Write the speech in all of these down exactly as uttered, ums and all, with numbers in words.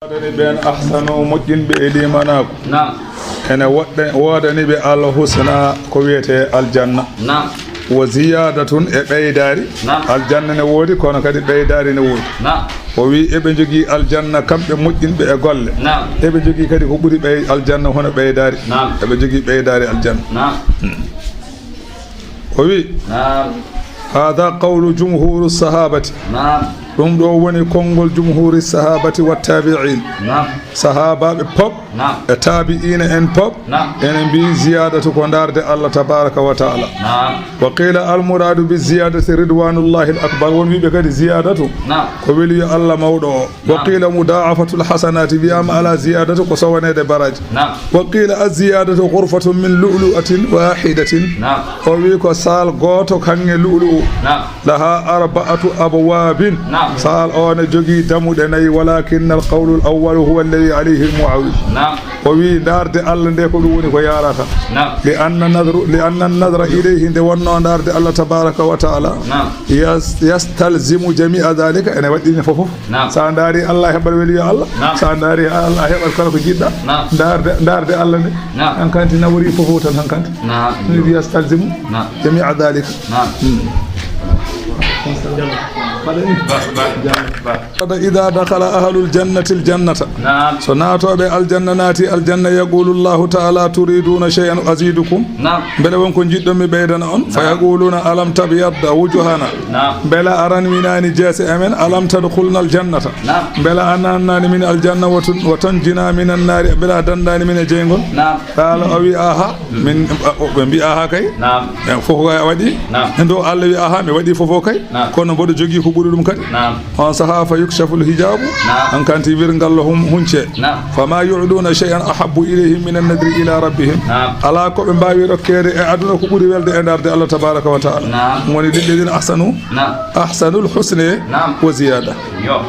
Woodani ɓeen ahsanu, moƴƴinɓe e liimanaagu. Naam. Ene woɗɗe-, woodani ɓe al-husna, ko wiyetee aljanna. Naam. Wa ziyaadatun, e ɓeydaari. Naam. Aljanna ne woodi, kono kadi ɓeydaari ne woodi. Naam. O wi eɓe njogii aljanna kamɓe moƴƴinɓe e golle. Naam. Eɓe njogii kadi ko ɓuri ɓey-, aljanna hono ɓeydaari. Naam. Eɓe njogii ɓeydaari aljanna. Naam. Hmm. O wi, naam, hada qawlu jumhuru sahabati. Naam. Ɗum ɗo woni konngol jumhuri sahabati wa tabi'in. Naam. Sahabaɓe pop, naam, e tabi'ina en pop, naam, ene mbi ziyadatu ko ndaarde Allah tabaraka wa taala. Naam. Wa qila al muradu bi ziyadati ridwanullahi al akbar. Won wiɓe kadi ziyadatu, naam, ko weliyo Allah mawɗo o. Wa qila mudaafatul hasanati, wiyama ala ziyadatu ko sowaneede baraji. Naam. Wa qila az ziyadatu ghurfatun min lu'lu'atin wahidatin. Naam. O wi ko saal gooto kaŋŋe lu'lu'u. Naam. Laha arba'atu abwabin. Naam. Saal o ne jogii damuɗe nayi, walakin al qawlu al awwalu huwa alladhi alayhi al muawwil. Naam. O wi ndaarde Allah nde ko ɗum woni ko yarata. Naam. Li anna nadru, li anna nadra ilayhi, nde wonno ndaarde Allah tabaraka wa taala. Naam. Yas-, yastalzimu jami'a dhalika, ene waɗɗini fof fof. Naam. Sa ndaari Allah heɓat weliyo Allah. Naam. Sa ndaari Allah heɓat kala ko jiɗɗa. Naam. Ndaarde, ndaarde Allah nde. Naam. Hankanti nawori fof fof tan hankanti. Naam. Ɗum yastalzimu, naam, jami'a dhalika. Naam. Hmm. Ba, ba, ba. Ida dakhala ahlul jannati al jannata. Naam. So naatooɓe aljanna naati aljanna, yaqulu Allahu taala, turiduna shay'an azidukum? Naam. Mbele won ko njiɗɗon mi ɓeydana on? Naam. Fa yaquluna alam tabyadda wujuhana. Naam. Mbele a ranwinaani jeese amen? Alam tadkhulna al jannata? Naam. Mbele a naatnaani min aljanna wa tun-, wa tunjina min annaari? Mbele a dandani min e jeyngol? Naam. Qala, o wi, aha. Min, o, ɓe mbi, aha kay. Naam. En fof ko a waɗi. Naam. En ɗo Allah wi, aha, mi waɗi fof o kay. Naam. Kono mboɗo jogii ko ɓuri ɗum kadi. Naam. On saha fa yukshafu al hijabu. Naam. Hankanti wirngal no hum-, hunce. Naam. Fama yu'duna shay'an ahabbu ilayhim min an-nadri ila rabbihim. Naam. Ala ko ɓe mbaawi rokkeede e aduna ko ɓuri welde e ndaarde Allah tabaraka wa taala. Naam. Woni lilladhina ahsanu. Naam. Ahsanul husna, naam, wa ziyada. Yo.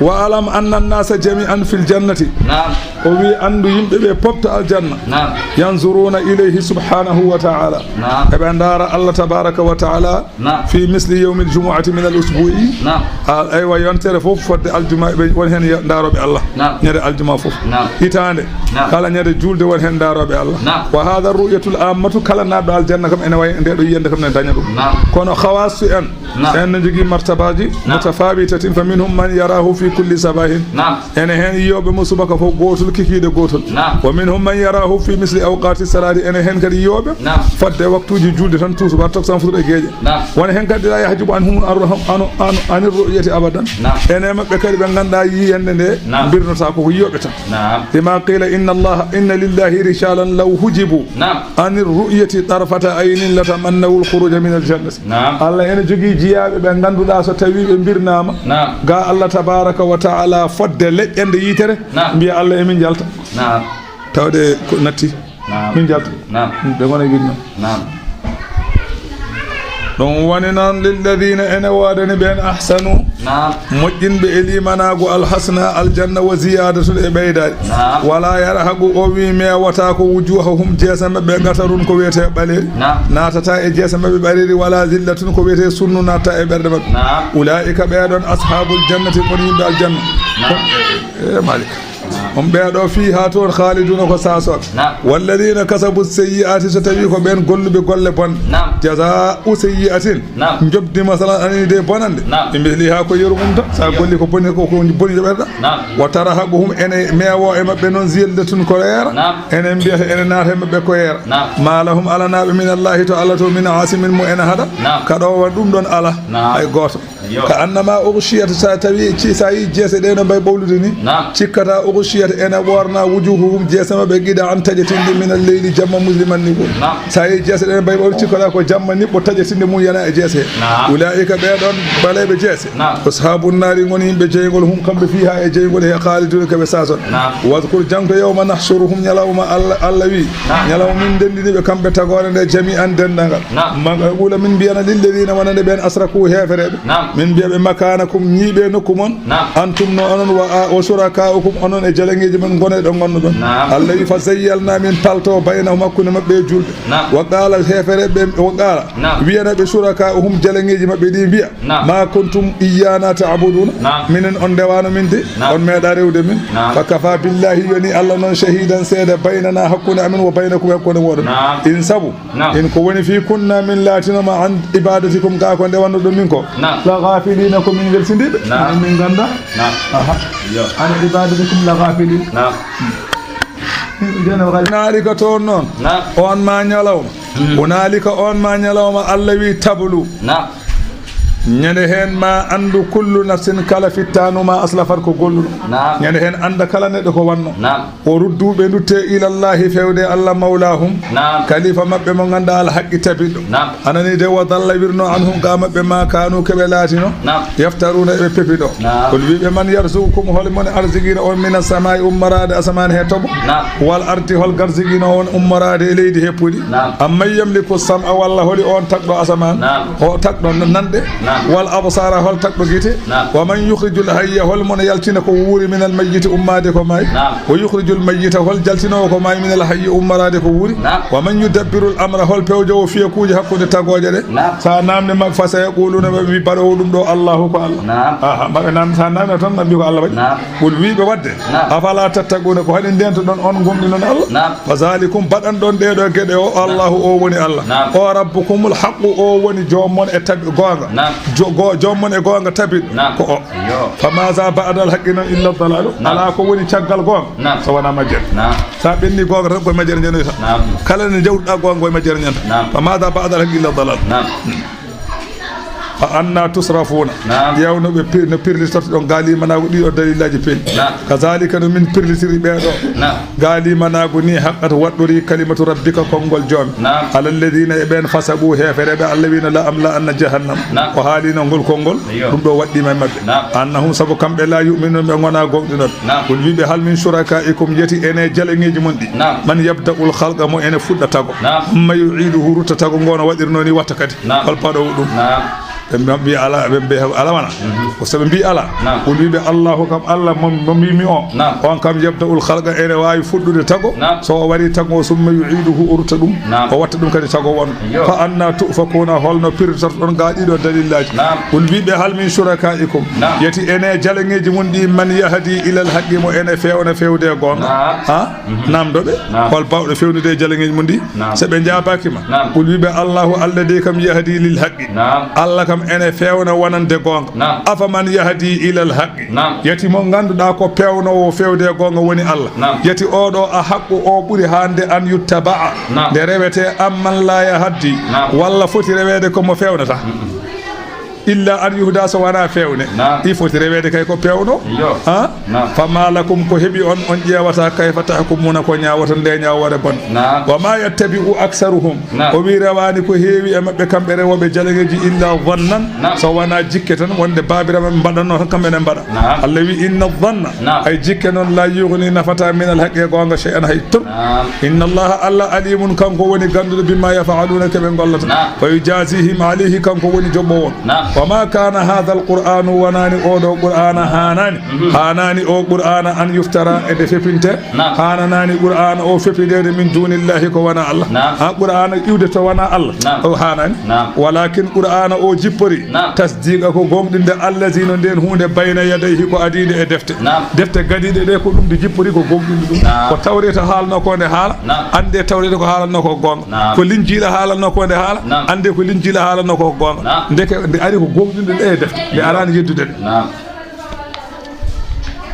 Wa alam anna an-nasa jami'an fil jannati. Naam. O wi, anndu yimɓe ɓe pop to aljanna. Naam. Yanzuruna ilayhi subhanahu wa ta'ala. Naam. Eɓe ndaara Allah tabaraka wa ta'ala. Naam. Fi misli yawmil jumu'ati min al usbu'i. Naam. A, aywa, yontere fof fodde aljuma, ɓe won heen yo-, ndaarooɓe Allah. Naam. Ñande aljuma fof. Naam. Hitaande. Naam. Kala ñande juulde won heen ndaarooɓe Allah. Naam. Wa hadha ru'yatul ammatu, kala naatɗo aljanna kam ene wayi nde ɗo yiyande kam ne daña ɗum. Naam. Kono khawassu en, naam, en no jogii martabaji, naam, mutafawitatin, fa minhum man yarahu fi kulli sabahin. Naam. Ene heen yiyooɓe mo subaka fof gootol, kikiiɗe gootol. Naam. Wa minhum man yarahu fi misli awqati salati. Ene heen kadi yiyooɓe, naam, fodde waktuuji juulde tan, tuusubar, takkusaan, futuro e geeƴe. Naam. Wona heen kadi la yahjubu anhum an, an, an, anir ru'yati abadan. Naam. Ene maɓɓe kadi ɓe ngannduɗaa yiyannde nde, naam, mbirnotaako, ko yiyooɓe tan. Naam. Lima qila inna Allaha, inna lillahi rijalan law hujibu, naam, anir ru'yati tarfata aynin latamannawul khuruja min al jannati. Naam. Allah ene jogii jiyaaɓe ɓe ngannduɗaa so tawii ɓe mbirnaama, naam, ga Allah tabaraka wa taala fodde leƴƴande yitere, naam, mbiya Allah emin njalta. Naam. Tawde ko natti. Naam. Min njalta. Naam. Ɓe ngona e wirnam. Naam. Ɗum woni noon, lilladina, ene woodani ɓeen, ahsanu, naam, moƴƴinɓe e limanaagu, alhasna, aljanna, wa ziyadatun, e ɓeydaari. Naam. Wala yarhaqu, o wi, mewata ko wujuhahum, jeese maɓɓe, qatarun, ko wiyetee ɓaleeri. Naam. Naatata e jeese maɓɓe ɓaleeri, wala zillatun, ko wiyetee sunnu naatata e ɓerɗe maɓɓe. Naam. Ulaika, ɓee ɗoon, ashabul jannati, ko yimɓe aljanna. Naam. E Malik. On ɓee ɗo fiihaa toon khaliduna, ko saasooɓe. Naam. Walladina kasabu sayyi'ati, so tawi ko ɓeen golluɓe golle bonɗe. Naam. Jazaa'u sayyi'atin. Naam. Njoɓdi masalan anani de bonande. Naam. Ɓe mbiyata ko yeru mum tan. Sa golli ko boni, ko, ko boni joɓata. Naam. Wa tarhaquhum, ene mewo e maɓɓe noon zillatun ko reera. Naam. Ene mbiyata ene naata e maɓɓe ko reera. Naam. Ma lahum, alanaaɓe min Allahi to Allah to min asimin mo ene haɗa. Naam. Kaɗo wa ɗum ɗon ala. Naam. Hay gooto. Yo. Ka annama ughshiyat, sa tawi ci-, sa yi jeese ɗe no mbay ɓowlude ni. Naam. Cikkata ughshiyat ene ɓoorna wujuhuhum, jeese maɓɓe, qita'an, taƴetinde, min al-layli, jamma, musliman, niɓɓo. Naam. Sa yi jeese ɗe no mbay ɓowlude, cikkata ko jamma niɓɓo taƴetinde mum yana e jeese he. Naam. Ulaika, ɓee ɗoon ɓaleeɓe jeese. Naam. Ashabun nari, ngoni yimɓe jeyngol, hum, kamɓe, fiha, e jeyngol he, khalidun, kaɓe sason. Naam. Wadhkur, jangto, yawma nahshuruhum, ñalawma Allah, Allah wi, naam, ñalawma min ndenndini ɓe kamɓe tagoore nde, jami'an, denndaangal. Naam. Ma naqula, min mbiyana, lilladina, wonande ɓeen, ashraku, heefereɓe. Naam. Min mbiya ɓe, "Makanakum, ñiiɓe nokku mon." Naam. "Antum, no onon, wa, wa shurakaukum, onon e jalaŋeeji mon, ngone ɗo ngonno ɗon." Naam. Allah wi, "Fa zayyalna, min palto, baynahum, hakkunde maɓɓe e julɓe." Naam. "Wa qala," heefere ɓe, "wa qala," naam, wiyana ɓe shurakauhum, jalaŋeeji maɓɓe ɗi mbiya, naam, "Ma kuntum iyyana ta'buduna." Naam. "Minen on ndewano min de, naam, on meeɗa rewde min." Naam. "Fa kafa billahi," yoni Allah noon, "shahidan," seede, "baynana," hakkunde amin, "wa baynakum," hakkunde moɗon. Naam. In sabu, naam, "in ko woni fi kunna," min laatinoma, "an ibadatikum," ga ko ndewanno ɗum min ko. Naam. "La ghafilina," ko min welsindiɓe. Naam. Min ganda. Naam. Aha. Yo. "An ibadatikum la ghafilin." Naam. Jonne wakati. Naali ko toon noon. Naam. On ma ñalawma. Hmm. O naali ko on ma ñalawma, Allah wi, "Tablu." Naam. Ñande heen ma anndu kullu nafsin, kala fittaandu ma aslafat ko golluɗo. Naam. Ñande heen annda kala neɗɗo ko wanno. Naam. O ruddu ɓe ndutte ilallahi fewde Allah mawlahum. Naam. Kalifa maɓɓe mo ngannduɗaa alhaqqi tabiɗɗo. Naam. Anani de wa dalla wirno anhum ga maɓɓe ma kanu keɓe laatino. Naam. Yaftaruna eɓe pepiɗo. Naam. Kul wiɓe man yarzuqukum hol mon arzigino on mina samai ummoraade asamaan he toɓo. Naam. Wal ardi hol garzigino on ummoraade e leydi he puɗi. Naam. Amman yamliku sam'a walla holi on tagɗo asamaan. Naam. Ho tagɗo nanɗe. Naam. Wal absara hol tagɗo gite. Naam. Wa man yukhrijul hayya hol mon yaltina ko wuuri minal mayyiti ummaade ko maay. Naam. Wa yukhrijul mayyita hol jaltinowo ko maay minal hayyi ummoraade ko wuuri. Naam. Wa man yudabbirul amra hol pewjowo fiyakuuji hakkunde tagooje ɗe. Naam. Sa namde maɓɓe fa sayaquluna ɓe wi baɗowo ɗum ɗo Allahu ko Allah. Naam. Aha, maɓe nam sa namde tan ɓe mbi ko Allah waɗi. Naam. Wol wiɓe wadde. Naam. Afala tattaquna ko haɗi ndento ɗon on gomɗinon Allah. Naam. Fa zalikum baɗan ɗon ɗeɗo geɗe o Allahu o woni Allah. Naam. O rabbukumul haqqu o woni joom mon e tabi goonga. Naam. Jo-, go-, joom mon e goonga tabiɗo. Naam. Ko o. Yo. Fa maza ba'dal haqqi noon illa dalalu. Naam. Ala ko woni caggal goonga. Naam. So wona majjere. Naam. Sa ɓenni goonga tan koye majjere jenoyta. Naam. Kala ne jawruɗa goonga koye majjere ñanta. Naam. Fa maza ba'dal haqqi illa dalal. Naam. Fa anna tusrafuna. Naam. Ƴeew no ɓe pir-, no pirlitortoɗon gaalimanaago ɗiɗo dalillaji peni. Naam. Kazalika no min pirlitiri ɓeeɗo. Naam. Gaalimanaago ni haqqat waɗɗori kalimatu rabbika konngol joomi. Naam. Ala alladina e ɓen fasabu heefereɓe Allah wino la am la anna jahannam. Naam. O haalino ngol konngol. Iyo. Ɗum ɗo waɗɗima e maɓɓe. Naam. Annahum sabu kamɓe la yu'minun ɓe ngona gomɗinooɓe. Naam. Kul wiɓe hal min shurakaikum yeti ene jaleŋeji mon ɗi. Naam. Man yabda'ul khalqa mo ene fuɗɗa tago. Naam. Thumma yu'iduhu rutta tago ngo no waɗirno ni watta kadi. Naam. Hol paɗowo ɗum? Naam. Ɓe mbi-, mbi ala, ɓe mbi ala wana. Mhm. Ko so ɓe mbi ala. Naam. Ko wiɓe Allahu kam Allah mo, mo mbimi o. Naam. On kam yabda'ul khalqa ene waawi fuɗɗude tago. Naam. So o wari tago o summa yu'iduhu o rutta ɗum. Naam. O watta ɗum kadi tago won. Yo. Fa anna tu'fakuna holno pirtortoɗon ga ɗiɗo dalillaji. Naam. Kul wiɓe hal min shurakaikum. Naam. Yeti ene jaleŋeji mon ɗi man yahdi ilal haqqi mo ene fewna fewde e goonga. Naam. Ha? Mhm. Namdo ɓe. Naam. Hol bawɗo fewnude e jaleŋeji mon ɗi? Naam. So ɓe jaabaaki ma, naam, qul wiɓe, "Allahu, Allah dey kam yahdi lil haqqi." Naam. Allah kam ene fewna wonande goonga. Naam. Afa man yahdi ilal haqqi. Naam. Yati mo ngannduɗaa ko peewnoowo fewde e goonga woni Allah. Naam. Yati oɗo a haqqu o ɓuri hande an yuttaba'a. Naam. Nde rewete amman la yahdi. Naam. Walla foti reweede ko mo fewnata. Mm-mm. Illa an yuhda so wona fewne. Naam. I foti reweede kay ko pewno. Iyo. Ha? Naam. Fama lakum ko heɓi on, on ƴeewata kayfa tahkumuna ko ñaawata nde ñaawoore bon. Naam. Wa ma yattabi'u aksaruhum. Naam. O wi rewani ko heewi e maɓɓe kamɓe rewooɓe jaleŋeji illa zannan. Naam. So wona jikke tan wonde baabiraɓe mbaɗanno tan kamɓe ne mbaɗa. Naam. Allah wi inna zanna. Naam. Ay jikke noon la yughni nafata min al haqqi e goonga shay'an hay tun. Naam. Inna Allaha Allah alimun kanko woni ganduɗo bima yaf'aluna keɓe gollata. Naam. Fa yujazihim alayhi kanko woni joɓɓowo. Naam. Wa ma kana hadha al-Qur'anu wonani oɗo Qur'ana hanani. Mhm. Hanani o Qur'ana an yuftara ede fepinte. Naam. Hananani Qur'ana o fepidede min dunillahi ko wona Allah. Naam. Ha Qur'ana iwde to wona Allah. Naam. O hanani. Naam. Walakin Qur'ana o jippori. Naam. Tasdiqa ko gomɗinde allazi no nden hunde bayna yadayhi ko adide e defte. Naam. Defte gadiɗe ɗe ko ɗum nde jippori ko gomɗinde ɗum. Naam. Ko tawreta haalno ko nde haala. Naam. Ande tawreta ko haalanno ko gonga. Naam. Ko linjiila haalanno ko nde haala. Naam. Ande ko linjiila haalanno ko gonga. Naam. Ndeke nde ari ko gomɗinde ɗe e defte. Nde arani yeddude ɗe. Naam.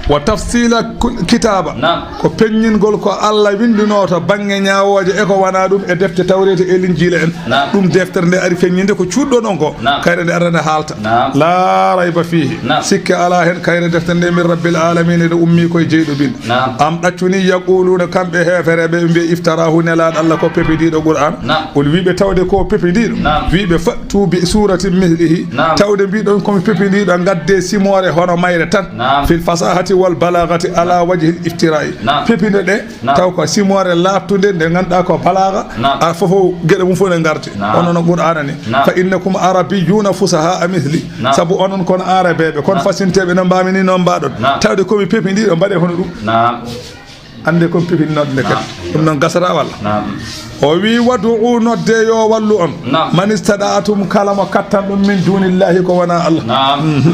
Wa tafsila kul-, kitaba. Naam. Ko peññingol ko Allah winduno to bangge ñaawooje e ko wona ɗum e defte tawreta e linjiila en. Naam. Ɗum deftere nde ari feññinde ko cuuɗɗon on ko. Naam. Kayre nde arana haalta. Naam. La rayba fihi. Naam. Sikke ala hen kayre deftere nde min rabbil alamina nde ummi koye jeyɗo bin. Naam. Am ɗaccuni yaquluna kamɓe heefereɓe ɓe mbiya iftarahu nelaɗo Allah ko pepidiɗo Qur'an. Naam. Qul wiɓe tawde ko pepidiɗo. Naam. Wiɓe fa'tu bi suratin mislihi. Naam. Tawde mbiɗon komi pepidiɗo gadde simoore hono mayre tan. Naam. Fil fasahati والبلاغة على وجه الافتراء. Naam. Pepinde ɗe, naam, taw ko simoore laaɓtunde nde ngannduɗaa ko balaaga. Naam. A fofo geɗe mum fof ne ngarti. Naam. Hono no Qur'aana ni. Naam. فإنكم عربيون فصحاء مثلي. Naam. Sabu onon kon Aarabeeɓe, kon, naam, fasinteeɓe no mbaami ni, noon mbaɗon. Naam. Tawde ko mi pepindiiɗo, mbaɗee hono ɗum. Naam. Annde kon pepinnoɗo nde kadi. Naam. Ɗum noon gasata walla? Naam. O wi, "Wad'u, nodde yo wallu on. Naam. من استطعتم, kala mo kattan ɗum, من دون الله, ko wonaa Allah." Naam. Mhm.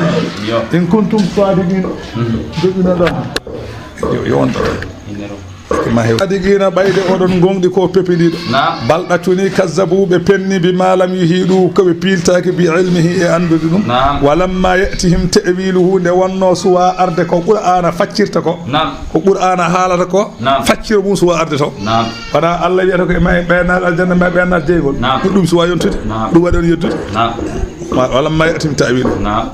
Yo. "إن كنتم صادقين." Mhm. Jogiino ɗon. Yo, yo on ɗon. Innero. Ma hew. "صادقين, ɓayde oɗon gonɗi ko pepindiiɗo." Naam. "بل, ɗaccu ni, كذبوا, ɓe penni, بما لم يحيطوا, ko ɓe piiltaaki, بعلمه, e anndude ɗum." Naam. "ولما يأتهم تأويله, nde wonnoo suwaa arde ko Qur'aana faccirta ko." Naam. Ko Qur'aana haalata ko, naam, facciro mum suwaa arde taw. Naam. Wonaa Allah wiyata ko e ma ɓe naat aljanna, ma ɓe naat jeygol. Naam. Ɗum, ɗum suwaa yontude. Naam. Ɗum waɗi on yeddude. Naam. Wa-, ولما يأتهم تأويله. Naam.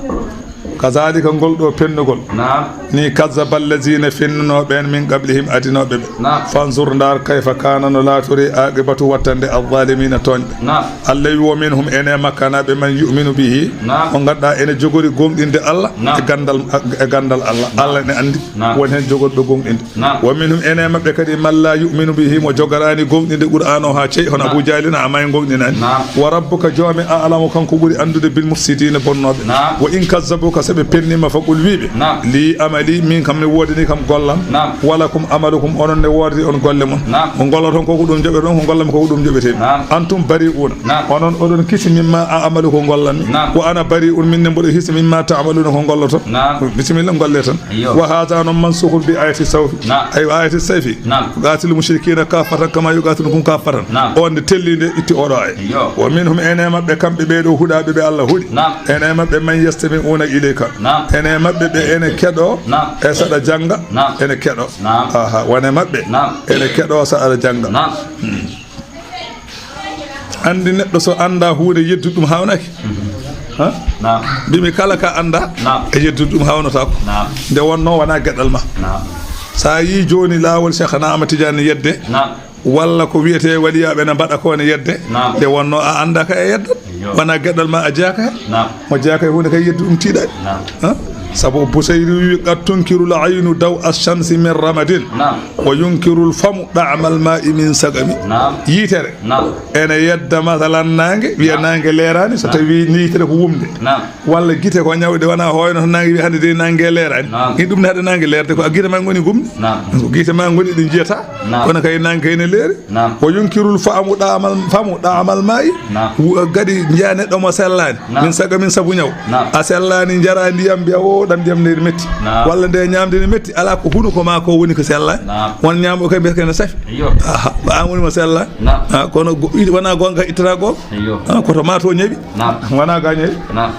كذلك, ngol ɗo pennugol. Naam. Ni كذب الذين, fennunoo ɓeen, من قبلهم, adinooɓe ɓe. Naam. فانظر, ndaar, كيف كان, no laatori, عاقبة, wattande, الظالمين, tooñɓe. Naam. Allah wi, "ومنهم, ene makkanaaɓe, من يؤمن به." Naam. Mo ngannduɗaa ene jogori gomɗinde Allah, naam, e ganndal, e ganndal Allah. Naam. Allah ne anndi, naam, won heen jogorɓe gomɗinde. Naam. "ومنهم, ene maɓɓe kadi, من لا يؤمن به, mo jogoraani gomɗinde Qur'aana o haa cey, hono, naam, Abu Jahli, na ama e gomɗinaani." Naam. "وربك, Joomi, أعلم, kanko ɓuri anndude, بالمفسدين, bonnooɓe." Naam. "وإن كذبوك, so ɓe penniima, فقل, wii ɓe, naam, لي عملي, miin kam ne woodani kam gollam. Naam. ولكم عملكم, onon ne woodani on golle mon. Naam. Ko ngolloton ko, ko ɗum njoɓeton, ko ngollam ko, ko ɗum njoɓetee. Naam. أنتم بريئون, naam, onon oɗon kiisi, مما أعمل, ko ngollanmi. Naam. وأنا بريء, min ne mboɗo hiisi, مما تعملون, ko ngolloton." Naam. Bisimilla, ngolle tan. Iyo. "وهذا, noon, منسوخ بآية السيف." Naam. Aywa, آية السيف. Naam. "قاتلوا المشركين كافة كما يقاتلونكم كافة." Naam. On nde telli nde itti oɗo ay. Iyo. "ومنهم, ene maɓɓe, kamɓe ɓee ɗo huɗaaɓe ɓe Allah huɗi. Naam. Ene maɓɓe, من يستمعون إليك." Naam. Ene maɓɓe ɓe ene keɗo, naam, e saɗa jannga, naam, ene keɗo. Naam. Aha, wone maɓɓe. Naam. Ene keɗo saɗa jannga. Naam. Hmm. Anndi neɗɗo so annda huunde yeddu ɗum haawnaki. Mhm. Ha? Naam. Mbimi kala ka annda, naam, e yeddu ɗum haawnata ko. Naam. Nde wonno wona geɗal ma. Naam. Sa yi jooni laawol Cheikhana Ahmad Tidiane yedde. Naam. Walla ko wiyetee waliyaaɓe ne mbaɗa ko ne yedde. Naam. Nde wonno a annda ka e yedde. Iyo. Wona geɗal ma a jeyaaka heen. Naam. Mo jeyaaka e huunde kay yeddu ɗum tiiɗaani. Naam. Ha? Sabu Busayri wi, "قد تنكر العين ضوء الشمس من رمد." Naam. "وينكر الفم طعم الماء من سقم." Naam. Yitere. Naam. Ene yedda masalan naange, wiya, naam, naange leeraani, so, naam, tawi yitere ko wumde. Naam. Walla gite ko ñawɗe, wona hooyno to naange wiya hannde de naange leeraani. Naam. Ni ɗum ne haɗa naange leerde ko a gite ma ngoni gumɗi. Naam. Ko gite ma ngoni ɗe njiyata. Naam. Kono kay naange kay ne leeri. Naam. "وينكر الفم طعم ال-، فم طعم الماء." Naam. Wu-, kadi njiya neɗɗo mo sellaani. Naam. "من سقم", sabu ñaw. Naam. A sellaani, njara ndiyam, mbiya, "O, ɗam ndiyam nde metti." Naam. Walla nde ñaamde ne metti, alaa ko hunuko ma ko woni ko sellaani. Naam. Won ñaamɗo kay mbiyata kay ne safi. Iyo. Aha, ko an woni mo sellaani. Naam. Ah, kono go-, i-, wona goonga ittata goonga. Iyo. Ah, koto ma to ñawi. Naam. Wona ga ñawi. Naam.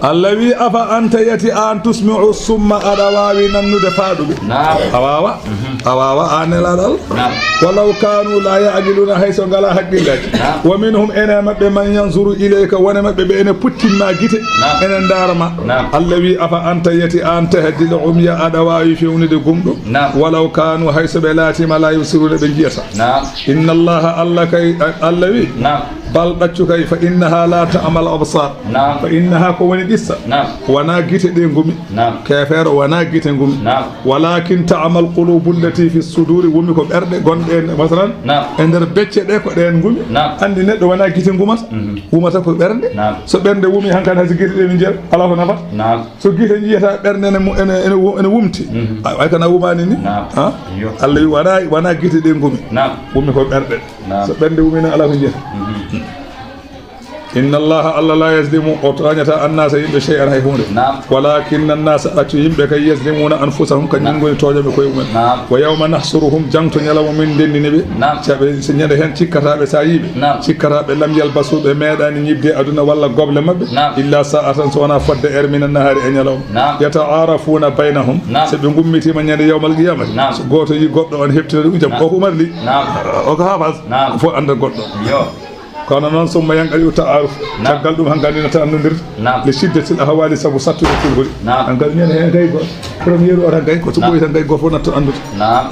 Allah wi, "أفأنت, yati aan, تسمع الصم, aɗa waawi nannude faaɗuɓe?" Naam. A waawa? Mhm. A waawa, aan Nelaaɗo Allah? Naam. "ولو كانوا لا يعقلون, hay so ngalaa haqqillaaji." Naam. "ومنهم, ene maɓɓe, من ينظر إليك, wone maɓɓe ɓe ene puttin ma gite, naam, ene ndaara ma." Naam. Allah wi, "أفأنت, yati aan, تهدي العمي, aɗa waawi fewnude gumɗo?" Naam. "ولو كانوا, hay so ɓe laatiima, لا يبصرون, ɓe njiyata." Naam. "إن الله, Allah kay, Allah wi." Naam. "بل, ɗaccu kay, فإنها لا تعمى الأبصار." Naam. "فإنها, ko woni qissa, naam, wona gite ɗe ngumi." Naam. Keefeero wona gite ngumi. Naam. "ولكن تعمى القلوب التي في الصدور, wumi ko ɓerɗe gonɗe e, masalan, naam, e nder becce ɗe, ko ɗeen ngumi." Naam. Anndi neɗɗo wona gite ngumata. Mhm. Wumata ko ɓernde. Naam. So ɓernde wumi hankadi, hay so gite ɗe ne njiya, alaa ko nafata. Naam. So gite njiyata, ɓernde ene mu-, ene, ene wu-, ene wumti. Mhm. A, ay kana wumaani ni? Naam. Ha? Iyo. Allah wi, wona, wona gite ɗe ngumi. Naam. Wumi ko ɓerɗe. Naam. So ɓernde wumi noon, alaa ko njiyata. Mhm. "إن الله, Allah, لا يظلم, o tooñata, الناس, yimɓe, شيئا, hay huunde." Naam. "ولكن الناس, ɗaccu yimɓe kay, يظلمون أنفسهم, kañum, naam, ngoni tooñooɓe koye mumen." Naam. "ويوم نحشرهم, jangto ñalawma min ndenndini ɓe." Naam. Sa ɓe, so ñande heen cikkata ɓe, sa yii ɓe, naam, cikkata ɓe, "لم يلبثوا, ɓe meeɗaani ñiɓde aduna walla goble maɓɓe, naam, إلا ساعة, so wonaa fodde heure, من النهار, e ñalawma." Naam. "يتعارفون بينهم, naam, so ɓe ngummitiima ñande يوم القيامة, naam, so gooto yii goɗɗo on, heɓtina ɗum jam. Naam. O ko Umar Li. Naam. O ko Haafas. Naam. Fof annda goɗɗo." Iyo. Kono noon, ثم ينقطع التعارف. Naam. Caggal ɗum, hankadi natta anndude. Naam. لشدة الأهوال, sabu sattude kulhuli. Naam. Hankadi ñande heen kay ko premier o tan kay, ko so, naam, ɓooyi tan kay, gooto fof natta anndude. Naam.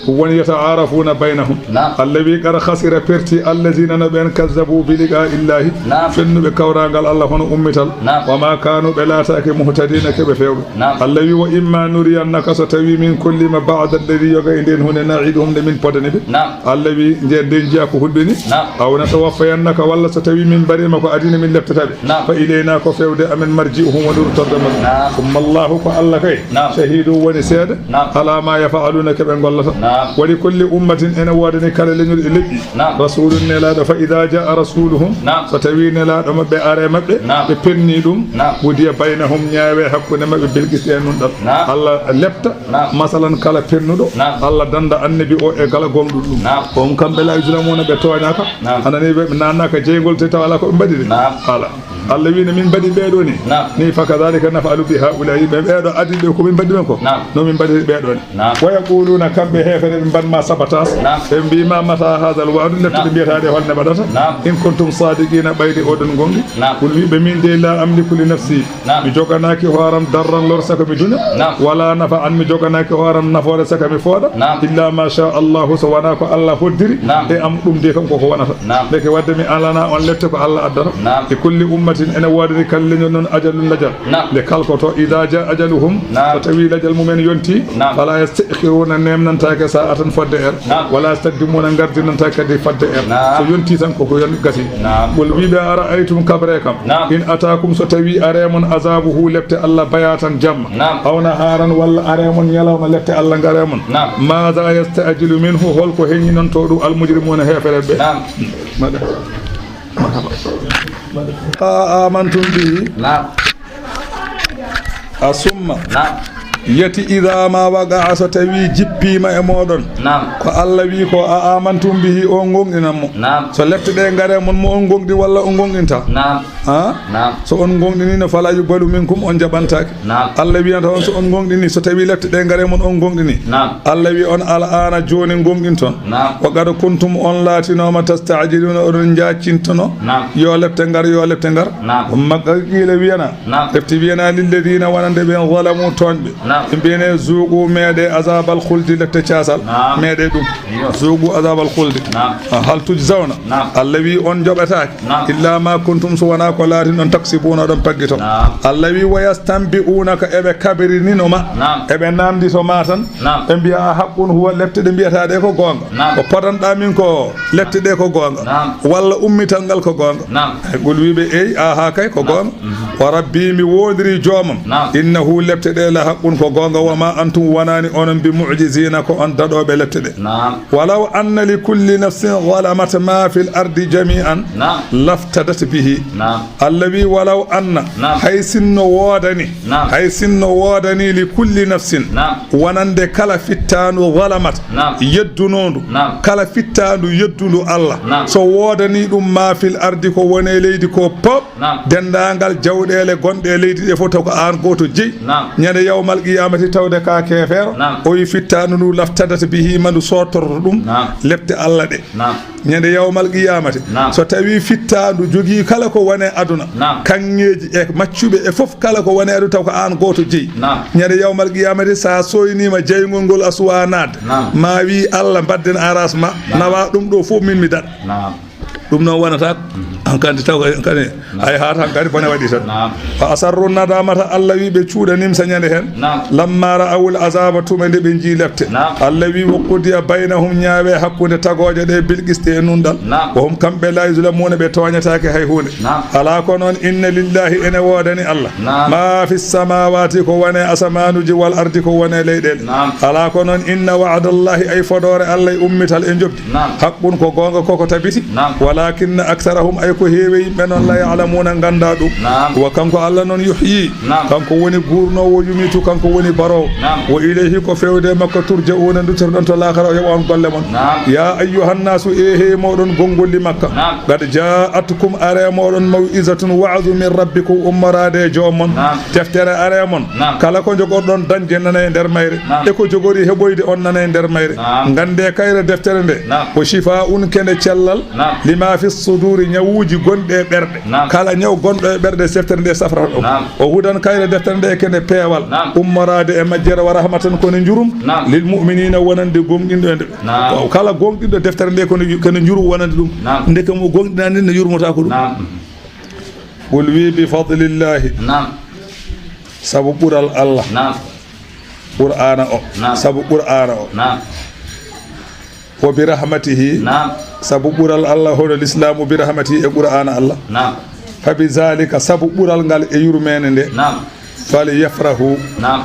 Woni yata'aarafuna baynahum. Naam. Allah wi, "Qad khasira, perti, allazina, no ɓen, kazzabu bi liqaa'illahi." Naam. Fennuɓe kawraangal Allah hono ummital. Naam. Wa ma kanu, ɓe laataaki, muhtadina, ke ɓe feewɓe. Naam. Allah wi, "Wa imma nuriyannaka, so tawi min kolli ma ba'da alladi, yoga e nden hunde, na'iduhum, nde min podani ɓe." Naam. Allah wi, "Nde nden jiya ko hulɓini." Naam. "Aw natawaffayannaka, walla so tawi min mbarima ko adina min leptata ɓe. Naam. Fa ilayna, ko fewde amen, marji'uhum, woni ruttorde maɓɓe." Naam. Thumma Allahu, ko Allah kay. Naam. Shahidun, woni seede. Naam. Ala ma yaf'aluna, ke ɓe gollata. Naam. Wa li kulli ummatin, ene woodani kala leñol e leƴƴi. Naam. Rasulun, nelaaɗo, fa idha jaa rasuluhum, naam, so tawi nelaaɗo maɓɓe are maɓɓe, naam, ɓe penni ɗum, naam, qudiya baynahum, ñaawe hakkunde maɓɓe, bil qisti, e nunɗal. Naam. Allah lepta, naam, masalan, kala pennuɗo, naam, Allah danda annabi o e kala gomɗuɗo ɗum. Naam. Ko on kamɓe la yuzlamuna, ɓe tooñaka. Naam. Anani ɓe, ɓe nanaka jeygol te taw ala ko ɓe mbaɗiri. Naam. Ala. Allah wi no min mbaɗi ɓeeɗo ni. Naam. Ni, fa kadhalika naf'alu bi ha'ula'i, ɓe ɓeeɗo addi ɓe ko min mbaɗi ɓen ko. Naam. No min mbaɗiri ɓeeɗo ni. Naam. Wa yaquluna, kamɓe heefere ɓe mban ma sabatas. Naam. Ɓe mbi ma mata hadha al wa'du, lepte, naam, ɗe mbiyata ɗe holne ɓaɗata. Naam. In kuntum sadiqina, ɓayde oɗon gonɗi. Naam. Qul, wi ɓe, min de la amliku li nafsi. Naam. Mi joganaaki hooram darran lor saka mi duña. Naam. Wala nafa'an, mi joganaaki hooram nafoore saka mi fooɗa. Naam. Illa ma sha Allahu, so wonaa ko Allah hoddiri. Naam. E am ɗum de kam koko wonata. Naam. Ndeke wadde mi alana on lepte ko Allah addata. Naam. Li kulli ummatin, ene woodani kala leñol noon ajalun lajal. Naam. Nde kalkoto, idha jaa ajaluhum, naam, so tawi lajal mumen yonti, naam, fala yasta'khiruna, nemnantaake sa'atan fodde er. Naam. Wala yastaqdimuna, ngardinantaake kadi fodde er. Naam. So yonti tan koko yon gasi. Naam. Qul, wi ɓe, ara'aytum, kabre kam. Naam. In ataakum, so tawi are mon, azabuhu, lepte Allah, bayatan, jamma. Naam. Aw naharan, walla are mon ñalawma, lepte Allah ngare mon. Naam. Madha yasta'jilu minhu, holko heñinanto ɗum al mujrimuna, heefere ɓe? Naam. Maɗa. A amantum bihi. Naam. A summa. Naam. Yati idha ma waqa'a, so tawi jippiima e mooɗon. Naam. Ko Allah wi ko, a amantum bihi, on gonɗinan mo. Naam. So lepte ɗe ngare mon, mo on gonɗi walla on gonɗinta? Naam. Ha? Naam. So on gonɗini, no fala yuqbalu minkum, on jaɓantaake. Naam. Allah wiyanta on, so on gonɗini, so tawi lepte ɗe ngare mon, on gonɗini. Naam. Allah wi on, al'ana, jooni gonɗinton. Naam. Wa qad kuntum, on laatinooma, tasta'jiluna, oɗon jaaccintono. Naam. Yo lepte ngar, yo lepte ngar. Naam. Makka qiila wiyana. Naam. Lepte wiyana lilladina, wonande ɓen, zalamu, tooñɓe. Naam. Ɓe mbiyane, zuqu, meeɗe, azabal khuldi, lepte caasal. Naam. Meeɗe ɗum. Iyo. Zuqu azabal khuldi. Naam. Hal tujzawna. Naam. Allah wi on joɓataake. Naam. Illa ma kuntum, so wonaa ko laatin ɗon, taksibuna, ɗon paggito. Naam. Allah wi, wa yastanbi'unaka, eɓe kabrininoma. Naam. Eɓe namndito ma tan. Naam. Ɓe mbiya, a haqqun huwa, lepte ɗe mbiyata ɗe ko goonga? Naam. Ko podanɗa min ko lepte ɗe ko goonga? Naam. Walla ummital ngal ko goonga? Naam. Ay, qul, wi ɓe, eyi, aha kay ko goonga. Mhm. Wa rabbi, mi woodiri joomam. Naam. Innahu, lepte ɗe, la haqqun, ko goonga. Wa ma antum, wonani onon, bi mu'jizina, ko on daɗoɓe lepte ɗe. Naam. Walaw anna li kulli nafsin zalamat ma fil ardi jami'an, naam, laftadat bihi. Naam. Allah wi, walaw anna, naam, hay sinno woodani, naam, hay sinno woodani li kulli nafsin, naam, wonande kala fittaandu, zalamat, naam, yeddunondu, naam, kala fittaandu yeddundu Allah, naam, so woodani ɗum ma fil ardi, ko woni e leydi ko pop, naam, denndaangal jawɗeele gonɗe e leydi ɗe fof, taw ko aan gooto jeyi. Naam. Ñande yawmal qiyamati, tawde ka keefeero, naam, o wi fittaandu ndu, laftadat bihi, ma ndu sootorto ɗum, naam, lepte Allah ɗe. Naam. Ñande yawmal qiyamati, naam, so tawi fittaandu jogii kala ko wone aduna, naam, kaŋŋeeji e maccuɓe e fof, kala ko wone aduna, taw ko aan gooto jeyi. Naam. Ñande yawmal qiyamati, sa soynima jeygol ngol, a suwa naatde. Naam. Ma wi, Allah, mbadden aras ma, naam, nawa ɗum ɗo fof, min mi daɗa. Naam. Ɗum noon wonata ko. Naam. Hankadi taw, hankadi, naam, ay, haata hankadi bone waɗi tan. Naam. Fa asarru nadamata, Allah wi ɓe cuuɗanimsa ñande hen. Naam. Lamma ra'awul azaba, tuma nde ɓe njii lepte. Naam. Allah wi, wa qudiya baynahum, ñaawe hakkunde tagooje ɗe, bil qisti, e nunɗal. Naam. Wa hum, kamɓe, la yuzlamuna, ɓe tooñataake hay huunde. Naam. Alaa ko noon, inna lillahi, ene woodani Allah. Naam. Ma fi samawati, ko wone asamaanuji, wal ardi, ko wone leyɗeele. Naam. Alaa ko noon, inna wa'dallahi, ay fodoore Allah e ummital e njoɓdi. Naam. Haqqun, ko goonga, koko tabiti. Naam. Walakinna aktharahum, ay ko heewi yimɓe noon, la ya'lamuna, ngannda ɗum. Naam. Wa kanko Allah noon, yuhyi, naam, kanko woni guurnoowo, yumitu, kanko woni baroowo. Naam. Wa ilayhi, ko fewde makko, turja'una, nduttorɗon to laakara, o yoɓa on golle mon. Naam. Ya ayyuhan nasu, e he mooɗon gonngolli Makka. Naam. Qad ja'atkum, are mooɗon, maw'izatun, wa'azu, min rabbikum, ummoraade e joom mon. Naam. Deftere are mon. Naam. Kala ko njogorɗon dañde nana e nder mayre. Naam. E ko jogori heɓoyde on nana e nder mayre. Naam. Ngannde kayre deftere nde. Naam. Ko shifa'un, kende cellal. Naam. Lima fi suduri, ñawuuji gonɗe e ɓerɗe. Naam. Kala ñaw gonɗo e ɓerɗe, deftere nde safrata ɗum. Naam. Wa hudan, kayre deftere nde kene peewal. Naam. Ummoraade e majjere, wa rahmatan, ko ne njurum. Naam. Lil mu'minina, wonande gonɗinɗo e nde. Naam. Ko kala gonɗinɗo deftere nde ko ne, ko ne njurum wonande ɗum. Naam. Ndeke mo gonɗinaani ne yurmota ko ɗum. Naam. Qul wi bi fadlillahi. Naam. Sabu ɓural Allah. Naam. Qur'aana o. Naam. Sabu Qur'aana o. Naam. Wa bi rahmatihi. Naam. Sabu ɓural Allah hono lislaamu, bi rahmatihi e Qur'aana Allah. Naam. Fa bi zalika, sabu ɓural ngal e yurmeende nde. Naam. Fal yafrahu. Naam.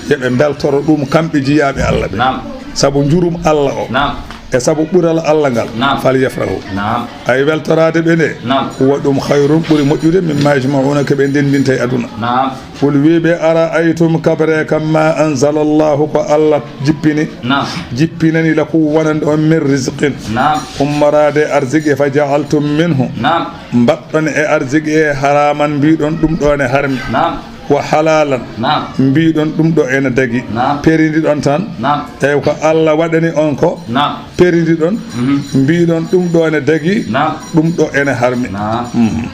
Yo ɓe mbeltoro ɗum kamɓe jiyaaɓe Allah ɓe. Naam. Sabu njurum Allah o. Naam. E sabu ɓural Allah ngal. Naam. Fal yafrahu. Naam. Ay weltoraade ɓe nde. Naam. Huwa ɗum khayrun ɓuri moƴƴude mimma yajma'una ko ɓe ndenndinta e aduna. Naam. Qul wi ɓe, ara'aytum, kabre kam ma anzala Allahu ko Allah jippini. Naam. Jippinani lakum wonande on min rizqin. Naam. Ummoraade arziki fa ja'altum minhu. Naam. Mbaɗɗon e arziki e haraman mbiɗon ɗum ɗo ne harmi. Naam. Wa halalan. Naam. Mbiɗon ɗum ɗo ene dagi. Naam. Perindiɗon tan. Naam. Eyi ko Allah waɗani on ko. Naam. Perindiɗon. Mhm. Mbiɗon ɗum ɗo ene dagi. Naam. Ɗum ɗo ene harmi. Naam. Mhm.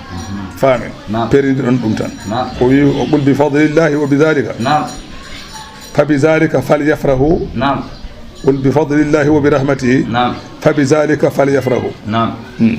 Faami. Naam. Perindiɗon ɗum tan. Naam. O wi o qul bi fadlillahi wa bi zalika. Naam. Fa bi zalika fal yafrahu. Naam. Qul bi fadlillahi wa bi rahmatihi. Naam. Fa bi zalika fal yafrahu. Naam. Hmm.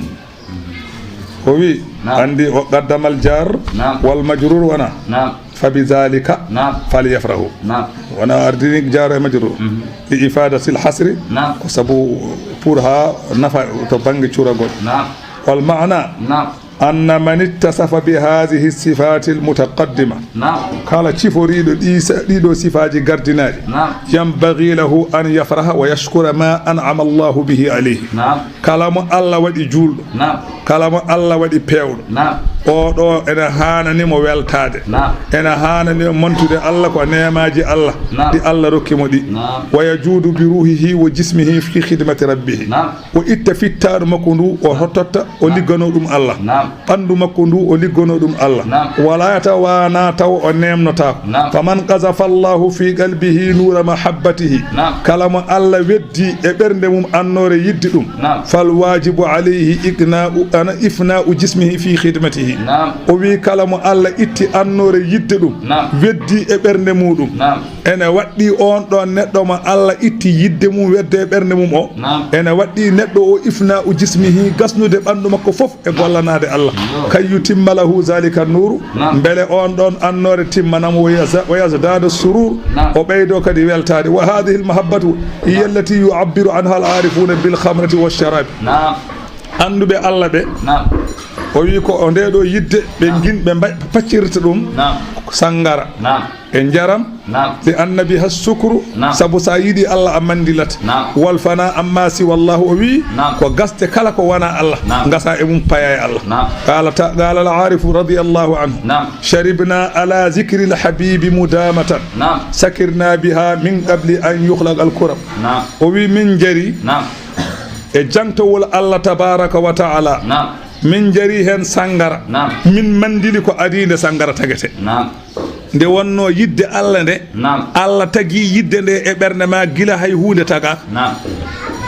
O wi, naam, andi o qaddamal jar, naam, wal majrur wona. Naam. Fa bi zalika, naam, fal yafrahu. Naam. Wona ardini jar e majrur. Mhm. Li ifadati al hasri, naam, ko sabu pour ha nafa to bangge curagol. Naam. Wal ma'na, naam, anna man ittasafa bi hadhihi sifati al mutaqaddima. Naam. Kala ciforiɗo ɗi sa-, ɗiɗo sifaji gardinaɗi. Naam. Yanbaghi lahu an yafraha wa yashkura ma an'ama Allahu bihi alayhi. Naam. Kala mo Allah waɗi juulɗo, naam, kala mo Allah waɗi peewɗo, naam, oɗo ene haanani mo weltaade. Naam. Ene haanani mo mantude Allah ko neemaaji Allah, naam, ɗi Allah rokki mo ɗi. Naam. Wa yajuudu bi ruuhihi wa jismihi fi khidmati rabbihi. Naam. O itta fittaandu makko ndu, o hottotta, o, naam, ligganoo ɗum Allah. Naam. Ɓanndu makko ndu o ligganoo ɗum Allah. Naam. Wala yatawaana taw o neemnotaako. Naam. Faman qazafa Allahu fi qalbihi nuura mahabbatihi. Naam. Kala mo Allah weddi e ɓernde mum annoore yidde ɗum. Naam. Fal waajibu alayhi iqnaa'u, ana ifnaa'u jismihi fi khidmatihi. Naam. O wi kala mo Allah itti annoore yidde ɗum. Naam. Weddi e ɓernde muɗum. Naam. Ene waɗɗi on ɗon neɗɗo mo Allah itti yidde mum wedde e ɓernde mum o. Naam. Ene waɗɗi neɗɗo o ifnaa'u jismihi gasnude ɓanndu makko fof e gollanaade Allah. Yo. Kay yutimma lahu zalika nuru. Naam. Mbele on ɗon annoore timmanamo, wa yaza-, wa yazdada surur. Naam. O ɓeydo kadi weltaade. Wa hadhihi al mahabbatu hiya, naam, allati yu'abbiru anha al arifuna bil khamrati wa sharabi. Naam. Annduɓe Allah ɓe. Naam. O wi ko o nde ɗo yidde ɓe, naam, gin-, ɓe mba-, paccirta ɗum. Naam. Sangara. Naam. E njaram. Naam. Li anna biha sukru. Naam. Sabu sa yiɗi Allah a mandilat. Naam. Wal fana amma siwa Allah, o wi, naam, ko gaste kala ko wona Allah. Naam. Gasa e mum paya e Allah. Naam. Qala ta-, qala al arifu radiyallahu anhu. Naam. Sharibna ala zikri al habibi mudamatan. Naam. Sakirna biha min qabli an yukhlaqa al kurab. Naam. O wi min jari. Naam. E jangtowol Allah tabaraka wa ta'ala. Naam. Min jari hen sangara. Naam. Min mandili ko adi nde sangara tagete. Naam. Nde wonno yidde Allah nde. Naam. Allah tagi yidde nde e ɓernde ma gila hay huunde tagaaka. Naam.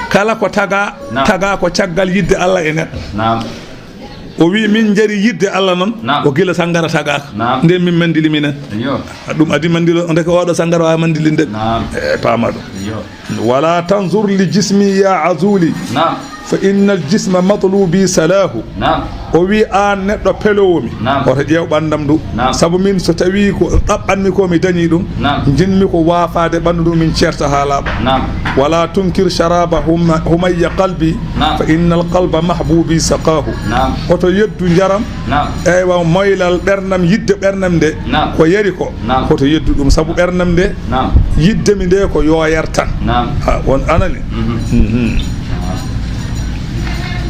Kala ko taga, naam, taga ko caggal yidde Allah e neɗɗo. Naam. O wi min jari yidde Allah noon, naam, ko gila sangara tagaaka. Naam. Nde min mandili minen. Iyo. Ɗum adi mandilo, ndeke oɗo sangara wawa mandilinde. Naam. E, paama ɗum. Iyo. Wala tanzur li jismi ya azuli. Naam. Fa innal jisma matlubi salahu. Naam. O wi an neɗɗo pelowo mi. Naam. Woto ƴeew ɓandam ndu. Naam. Sabu min so tawi ko ɗaɓɓanmi ko mi dañi ɗum. Naam. Jinmi ko waafaade ɓanndu ndu min ceerta haa laaɓa. Naam. Wala tunkir sharaba huma-, humayya qalbi. Naam. Fa innal qalba mahbubi saqahu. Naam. Oto yeddu njaram. Naam. Eywa moylal ɓernam, yidde ɓernam nde. Naam. Ko yari ko. Naam. Koto yeddu ɗum sabu ɓernam nde. Naam. Yidde mi nde ko yooyar tan. Naam. Ha, on anani? Mhm. Mhm.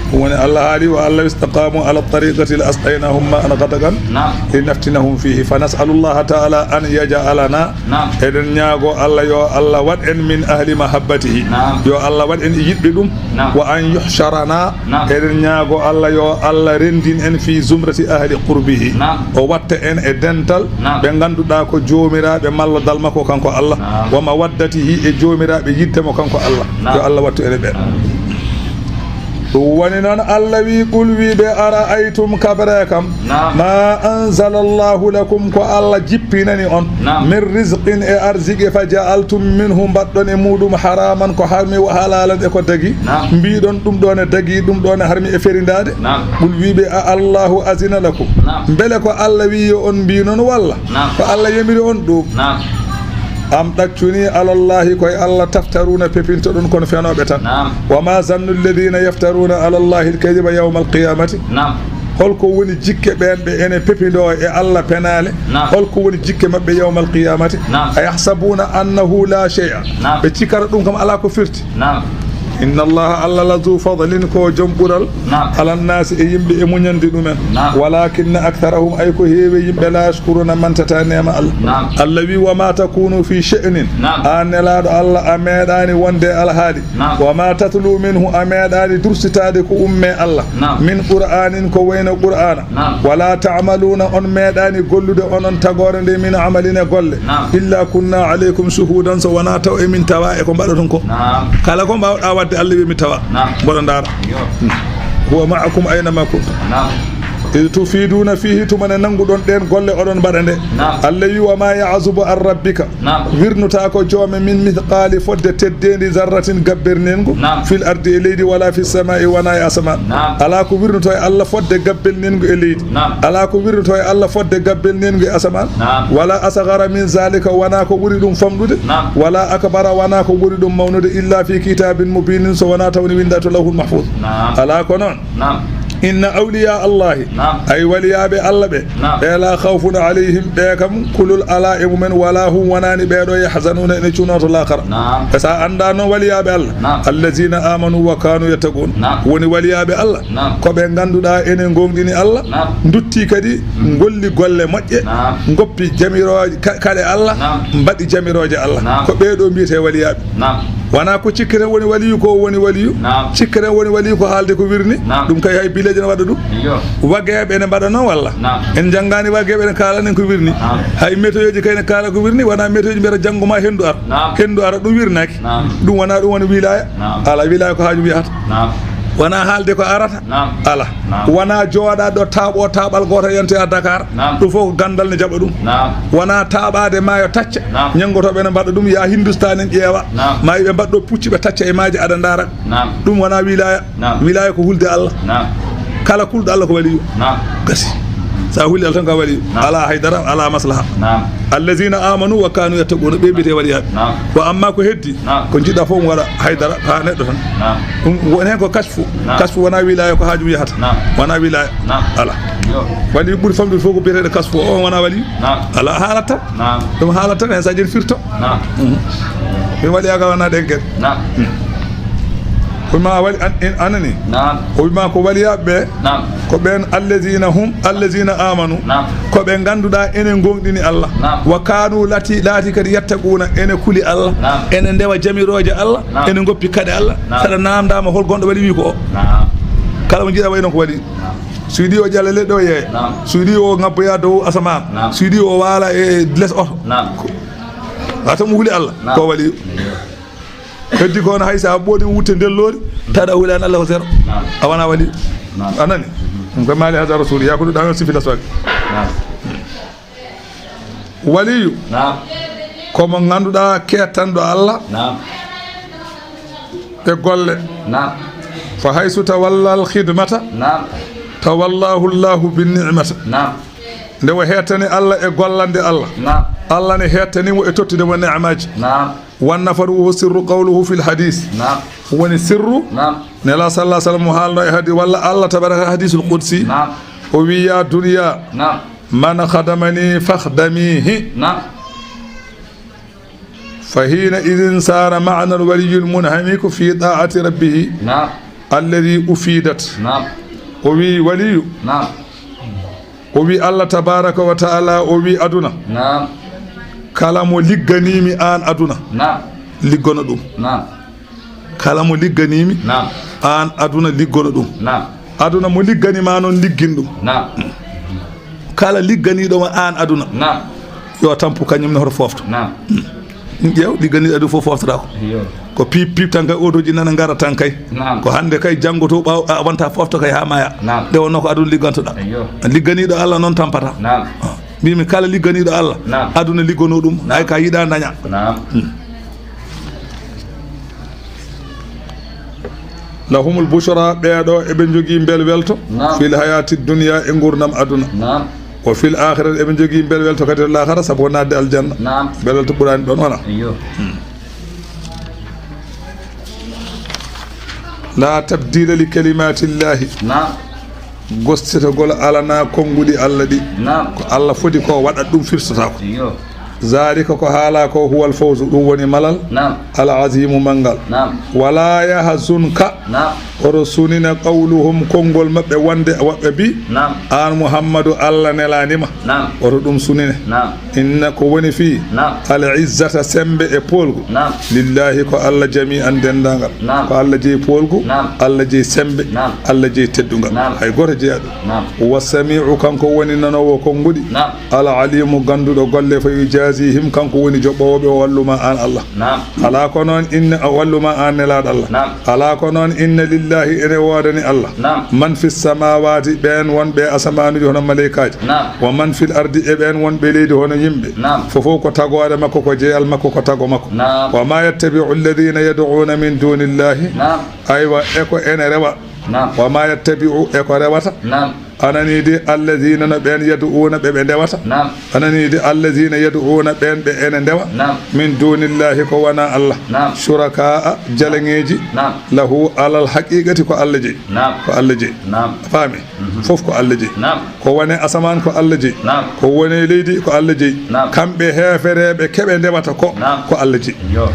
Ɗum woni Allah haali, wa allahu istaqamu ala tariqati la asqaynahum ma an ghadagan. Naam. Linaftinahum fihi. Fa nas'alu Allah ta'ala an yaj'alana. Naam. Eɗen ñaago Allah yo Allah waɗ en min ahli mahabbatihi. Naam. Yo Allah waɗ en e yiɗɓe ɗum. Naam. Wa an yuhsharana. Naam. Eɗen ñaago Allah yo Allah rendin en fi zumrati ahli qurbihi. Naam. O watta en e dental, naam, ɓe ngannduɗaa ko joomiraaɓe mallodal makko kanko Allah. Naam. Wa mawaddatihi, e joomiraaɓe yidde mo kanko Allah. Naam. Yo Allah wattu en e ɓen. Amin. Ɗum woni noon Allah wi, qul wi ɓe, ara'aytum kabre kam, naam, ma anzala Allahu lakum ko Allah jippinani on, naam, min rizqin e arziki, fa ja'altum minhu mbaɗɗon e muɗum haraman ko harmi wa halalan e ko dagi, naam, mbiɗon ɗum ɗo ne dagi, ɗum ɗo ne harmi e ferindaade. Naam. Qul wi ɓe a Allahu azina lakum. Naam. Mbele ko Allah wi yo on mbi noon walla? Naam. Ko Allah yamiri on ɗum? Naam. Am ɗaccuni alallahi koye Allah taftaruna pepintoɗon kon fenoɓe tan. Naam. Wa ma zannu alladhina yaftaruna alallahi alkadiba yawma alqiyamati. Naam. Holko woni jikke ɓen ɓe ene pepindo e Allah penaale? Naam. Holko woni jikke maɓɓe yawma alqiyamati? Naam. Ayahsabuna annahu la shay'a. Naam. Ɓe cikara ɗum kam ala ko firti. Naam. Inna Allaha, Allah la zu fadlin ko joom ɓural. Naam. Ala nnaasi e yimɓe e muñande ɗumen. Naam. Walakinna aktharahum ay ko heewi yimɓe la yashkuruna mantata neema Allah. Naam. Allah wi wa ma takunu fi sha'nin. Naam. An nelaaɗo Allah a meeɗaani wonde alhaali. Naam. Wa ma tatlu minhu a meeɗaani dursitaade ko umme Allah. Naam. Min qur'anin ko wayno qur'ana. Naam. Wala ta'maluna on meeɗaani gollude onon tagoore nde min amalin e golle. Naam. Illa kunna alaykum shuhudan so wona taw emin tawa e ko mbaɗoton ko. Naam. Kala ko mbawɗa wadde Allah wi mi tawa. Naam. Mboɗo ndaara. Yo. Hmm. Huwa ma'akum ayna ma kuntum. Naam. Id tufiduna fihi tuma ne nanguɗon ɗen golle oɗon mbaɗa nde. Naam. Allah wi wa ma ya'zubu an rabbika. Naam. Wirnota ko joome min mithqali fodde teddeendi zarratin gabber nengu. Naam. Fil ardi e leydi wala fis sama'i wona e asaman. Naam. Ala ko wirnoto e Allah fodde gabbel nengu e leydi. Naam. Ala ko wirnoto e Allah fodde gabbel nengu e asaman. Naam. Wala asghara min zalika wona ko ɓuri ɗum famɗude. Naam. Wala akbara wona ko ɓuri ɗum mawnude illa fi kitabin mubinin so wona tawni winda to lawhul mahfuz. Naam. Ala ko noon. Naam. Inna awliya Allahi. Naam. Ay waliyaaɓe Allah ɓe. Naam. Ɓe la khawfun alayhim, ɓe kam kulol ala e mumen, wala hum wonani ɓeɗo yahzanuna ene cunoto lakara. Naam. E sa anda noon waliyaaɓe Allah. Naam. Allazina amanu wa kanu yattaqun. Naam. Woni waliyaaɓe Allah. Naam. Ko ɓe ganduɗa ene gongɗini Allah. Naam. Dutti kadi golli golle moƴƴe. Naam. Goppi jamirooje ka-, kaɗe Allah. Naam. Mbaɗi jamirooje Allah. Naam. Ko ɓeɗo mbiyete waliyaaɓe. Naam. Wona ko cikketen woni waliyu ko woni waliyu. Naam. Cikketen woni waliyu ko haalde ko wirni. Naam. Ɗum kay hay bileeje ne waɗa ɗum. Iyo. Wageeɓe ne mbaɗa noon walla? Naam. En janngaani wageeɓe ne kaalanen ko wirni. Naam. Hay météo ji kay ne kaala ko wirni, wona météo ji mbiyata janngo ma henndu ara. Naam. Henndu ara ɗum wirnaaki. Naam. Ɗum wona ɗum woni wilaya. Naam. Ala wilaya ko haaju wiyata. Naam. Wona haalde ko arata. Naam. Ala. Naam. Wona jooɗa ɗo taaɓo taaɓal gooto yontoya Dakar. Naam. Ɗum fof ko gandal ne jaɓa ɗum. Naam. Wona taaɓaade maayo tacca. Naam. Ñanngotoɓe ne mbaɗa ɗum, ya Hindustan en ƴeewa. Naam. Ma ɓe mbaɗɗo pucci ɓe tacca e maaje aɗa ndaara. Naam. Ɗum wona wilaya. Naam. Wilaya ko hulde Allah. Naam. Kala kulɗo Allah ko waliyu. Naam. Gasi. Sa huli Allah tan ko waliyu. Naam. Ala haydara, ala maslaha. Naam. Allazina amanu wa kanu yattaquna, ɓe mbiyete waliyaaɓe. Naam. Wa amma ko heddi, naam, ko jiɗɗa fof waɗa haydara, ha neɗɗo tan. Naam. Ɗum woni hen ko kasfu. Naam. Kasfu wona wilaya ko haaju mum yahata. Naam. Wona wilaya. Naam. Ala. Yo. Wali ɓuri famɗude fof ko biyeteɗo kasfu, o wona wali. Naam. Ala haalata. Naam. Ɗum haalata tan, hen sa joni firto. Naam. Mhm. Mi wali aga wona ɗen ken. Naam. Hmm. Ko ma wali an-, in-, anani. Naam. O wima ko waliyaaɓe ɓe. Naam. Ko ɓen allazina hum, allazina amanu. Naam. Ko ɓe ganduɗa ene gomɗini Allah. Naam. Wa kanu lati, laati kadi yattaquna ene kuli Allah. Naam. Ene ndewa jamirooje Allah. Naam. Ene goppi kaɗe Allah. Naam. Saɗa namdama hol gonɗo wali wi ko o. Naam. Kala mo jiɗa wayno ko wali. Naam. Suydi o jalla leɗɗe o yeeya. Naam. Suydi o ngabboya dow asaman. Naam. Suydi o waala e les oto. Naam. Wata mo huli Allah. Naam. Ko wali. Heddi ko on hay sa ɓoodi wutte ndellori, taɗa hulani Allah ko zéro. Naam. A wona wali. Naam. A nani? Ɗum ko mali hada rasul, ya ko ɗum ɗamen sifi laswaki. Naam. Waliyu. Naam. Ko mo ganduɗa kettanɗo Allah. Naam. E golle. Naam. Fa haysu tawalla al khidmata. Naam. Tawallahu Allahu bin ni'mata. Naam. Nde o hettani Allah e gollande Allah. Naam. Allah ne hettani mo e tottude mo ne'amaji. Naam. Wan nafaru wa sirru qawluhu fil hadis. Naam. Woni sirru. Naam. Nela sallallahu alaihi wasallam mo haalno e hadi walla Allah tabaraka hadisul qudsi. Naam. O wi ya dunya. Naam. Man khadamani fakhdamihi. Naam. Fa hina idhin sara ma'na al waliyyul munhamiku fi ta'ati rabbih. Naam. Alladhi ufidat. Naam. O wi waliyu. Naam. O wi Allah tabaraka wa ta'ala, o wi aduna. Naam. Kala mo ligganimi an aduna. Naam. Liggono ɗum. Naam. Kala mo ligganimi. Naam. An aduna liggono ɗum. Naam. Aduna mo ligganima noon liggin ɗum. Naam. Kala ligganiɗoma an aduna. Naam. Yo tampu kañum ne hoto fofto. Naam. Ƴeew, ligganiiɗo aduna fof foftotaako. Iyo. Ko piip, piip tan kay, otoji nana ngara tan kay. Naam. Ko hannde kay, janngo to ɓaaw, a wonta fofto kay haa maya. Naam. Nde wonno ko aduna liggantoɗaa. Iyo. Ligganiiɗo Allah noon tampata. Naam. Ah. Mbimi kala ligganiiɗo Allah, naam, aduna liggono ɗum. Naam. Hay ka yiɗa daña. Naam. Hmm. Lahumul bushra, ɓeeɗo eɓe njogii mbelwelto. Naam. Fil hayati dunya, e nguurndam aduna. Naam. Wa fil akhirati, eɓe njogii mbelwelto kadi to laakhara, sabu ko naatde aljanna. Naam. Mbelwelto ɓuraani ɗoon wona. Iyo. Hmm. La tabdila li kalimatillahi. Naam. Gostitagol alana konnguɗi Allah ɗi. Naam. Ko Allah fodi ko waɗat ɗum firtotaako. Iyo. Zalika, ko haala ko, huwal fawzu, ɗum woni malal. Naam. Al azimu, manngal. Naam. Wala yahzunka. Naam. Oto sunine qawluhum, konngol maɓɓe wonde woɓɓe mbi. Naam. Aan Muhammadu, Allah nelaani ma. Naam. Oto ɗum sunine. Naam. Inna, ko woni fii. Naam. Al izzata, semmbe e poolgu. Naam. Lillahi, ko Allah jami'an, denndaangal. Naam. Ko Allah jeyi poolgu. Naam. Allah jeyi semmbe. Naam. Allah jeyi teddungal. Naam. Hay gooto jeyaa ɗum. Naam. Wa sami'u, kanko woni nanoowo konnguɗi. Naam. Al alimu, gannduɗo golle, fa yujazihim, kanko woni joɓɓoowo ɓe, o wallu ma aan Allah. Naam. Alaa ko noon, inna, o wallu ma aan nelaaɗo Allah. Naam. Alaa ko noon, inna lillahi, ene woodani Allah. Naam. Man fis samawati, ɓeen wonɓe e asamaanuuji hono maleykaaji. Naam. Wa man fil ardi, e ɓeen wonɓe leydi hono yimɓe. Naam. Fofof ko tagoore makko, ko jeyal makko, ko tago makko. Naam. Wa ma yattabi'u alladhina yad'una min dunillahi. Naam. Aywa, e ko ene rewa. Naam. Wa ma yattabi'u, e ko rewata. Naam. Anani de, alladhina, no ɓeen, yad'una, ɓe ɓe ndewata. Naam. Anani de, alladhina yad'una, ɓeen ɓe ene ndewa. Naam. Min dunillahi, ko wona Allah. Naam. Shuraka'a, jalaŋeeji. Naam. Lahu, alal haqiqati, ko Allah jeyi. Naam. Ko Allah jeyi. Naam. A faami? Mhm. Fof ko Allah jeyi. Naam. Ko woni asamaan ko Allah jeyi. Naam. Ko woni leydi ko Allah jeyi. Naam. Kamɓe heefereeɓe keɓe ndewata ko, naam, ko Allah jeyi. Yo.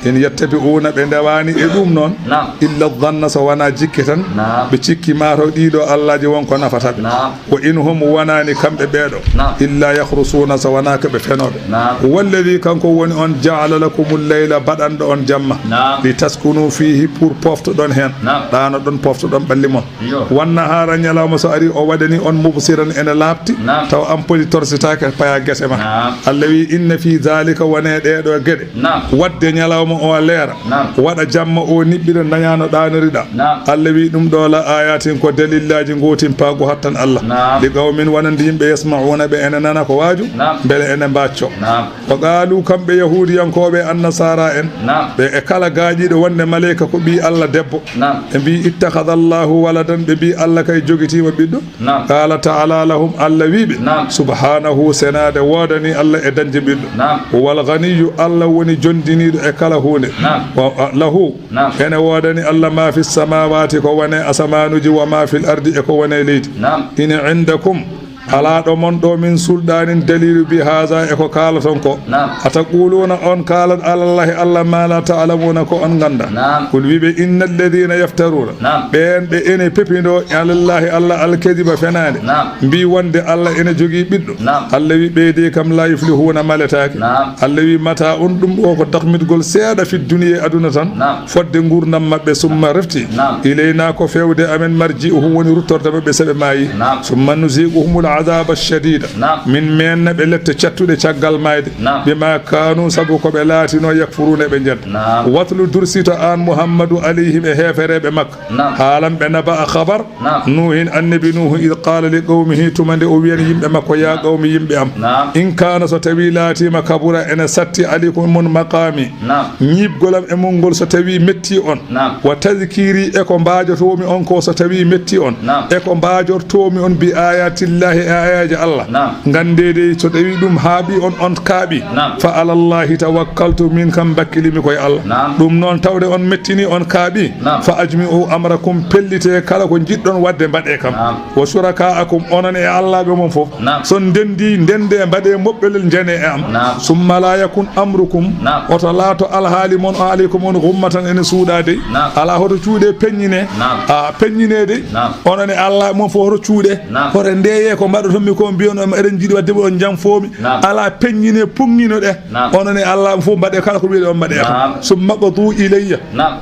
In yattabi'una, ɓe ndewaani e ɗum noon. Naam. Illa dhanna, so wonaa jikke tan. Naam. Ɓe cikki maa taw ɗiiɗo allaaji won ko nafata ɓe. Naam. Wa in hum, wonaani kamɓe ɓeeɗo. Naam. Illa yakhrusuuna, so wonaa ko ɓe fenooɓe. Naam. Walladhi, kanko woni on, ja'ala lakumul layla, baɗanɗo on jamma. Naam. Li taskunu fihi, pour poftoɗon heen. Naam. Ɗaanoɗon, poftoɗon ɓalli mon. Yo. Wan nahaara, ñalawma so ari, o waɗani on mubsiran, ene laaɓti, naam, taw ampoule torsitaake, paya gese ma. Naam. Allah wi, inna fi dhalika, wone ɗee ɗoo geɗe. Naam. Waɗde ñalawma o leera. Naam. Waɗa jamma o niɓɓiɗa, daña no ɗaanoriɗa. Naam. Allah wi, ɗum ɗoo la ayatin, ko dalillaaji gootimpaagu hattan Allah. Naam. Li qawmin, wonande yimɓe, yasma'una, ɓe ene nana ko waaju, naam, mbele ene mbaccoo. Naam. Wa qaalu, kamɓe Yahuudiyankooɓe, Annasaara en, naam, ɓe e kala gaaƴiiɗo wonde maleyka ko ɓii Allah debbo. Naam. Ɓe mbii, ittakhadha Allahu waladan, ɓe mbii, Allah kay jogitiima ɓiɗɗo. Naam. Qaala ta'ala lahum, Allah wii ɓe, naam, subhaanahu, senaade woodanii Allah e dañde ɓiɗɗo. Naam. Huwal ghaniyyu, Allah woni jonndiniiɗo e kala huunde. Naam. Wa, a, lahu, naam, ene woodani Allah ma fi samaawaati, ko woni e asamaanuuji, wa ma fil ardi, e ko woni e leydi. Naam. In indakum, alaa ɗo mon ɗo min sulɗaanin daliilu bi haza e ko kaalaton ko. Naam. Ataquluuna, on kaalat alallahi Allah ma la ta'lamuuna ko on ngannda. Naam. Qul, wii ɓe, innal ladina yaftaruuna. Naam. Ɓeen ɓe ene pepindoo alallahi Allah alkadiba fenaande. Naam. Mbii wonde Allah ene jogii ɓiɗɗo. Naam. Allah wii ɓeydee kam la yuflihuuna maletaake. Naam. Allah wii mata un ɗum ɗo ko dakmitgol seeɗa fi duniya aduna tan. Naam. Fodde nguurndam maɓɓe summa refti. Naam. Ilayna ko feewde amen marji'uhum woni ruttorde maɓɓe so ɓe maayi. Naam. Summa nuziquhumul azaba shadida. Naam. Min meenna ɓe lette cattuɗe caggal maayde. Naam. Bima kaanu sabu ko ɓe laatinoo yakfuruuna ɓe njedda. Naam. Watlu dursito aan Muhammadu alayhim e heefereeɓe Makka. Naam. Haalan ɓe naba a khabar. Naam. Nuuhin, annabi Nuuhu, id qaala li qawmihi, tuma nde o wiyani yimɓe makko, yaa qawmi, yimɓe am. Naam. In kaana, so tawii laatiima, kabura, ene satti, alaykum, on maqaami. Naam. Ñiiɓgol am e mon ngol, so tawii metti on. Naam. Wa tadhkiiri, e ko mbaajotoomi on ko, so tawii metti on. Naam. E ko mbaajortoomi on bi ayatillahi, e ayaaji Allah. Naam. Nganndeede, so tawii ɗum haaɓi on, on kaaɓi. Naam. Fa alallahi tawakkaltu, min kam mbakkilimi koye Allah. Naam. Ɗum noon, tawde on mettini, on kaaɓi. Naam. Fa ajmi'u amrakum, pellitee kala ko njiɗɗon waɗde, mbaɗee kam. Naam. Wa shurakaakum, onon e allaaɓe mon fof. Naam. So ndenndi, ndenndee, mbaɗee moɓɓelel, njanee e am. Naam. Summa laa yakun amrukum. Naam. Oto laato alhaali mon o, alaykum on, ghummatan, ene suuɗaa dey. Naam. Alaa hoto cuuɗe peññinee. Naam. A peññinee dey. Naam. Onon e allaaɓe mon fof hoto cuuɗe. Naam. Hoto ndeeyee ko mbaɗoton mi ko, mbiyon on eɗen njiɗi waɗde, on njanfoo mi. Naam. Alaa, peññinee, puŋŋino ɗe. Naam. Onon e allaaɓe fof mbaɗee kala ko wiyeɗon mbaɗee kam. Naam. Summa qdu ilayya. Naam.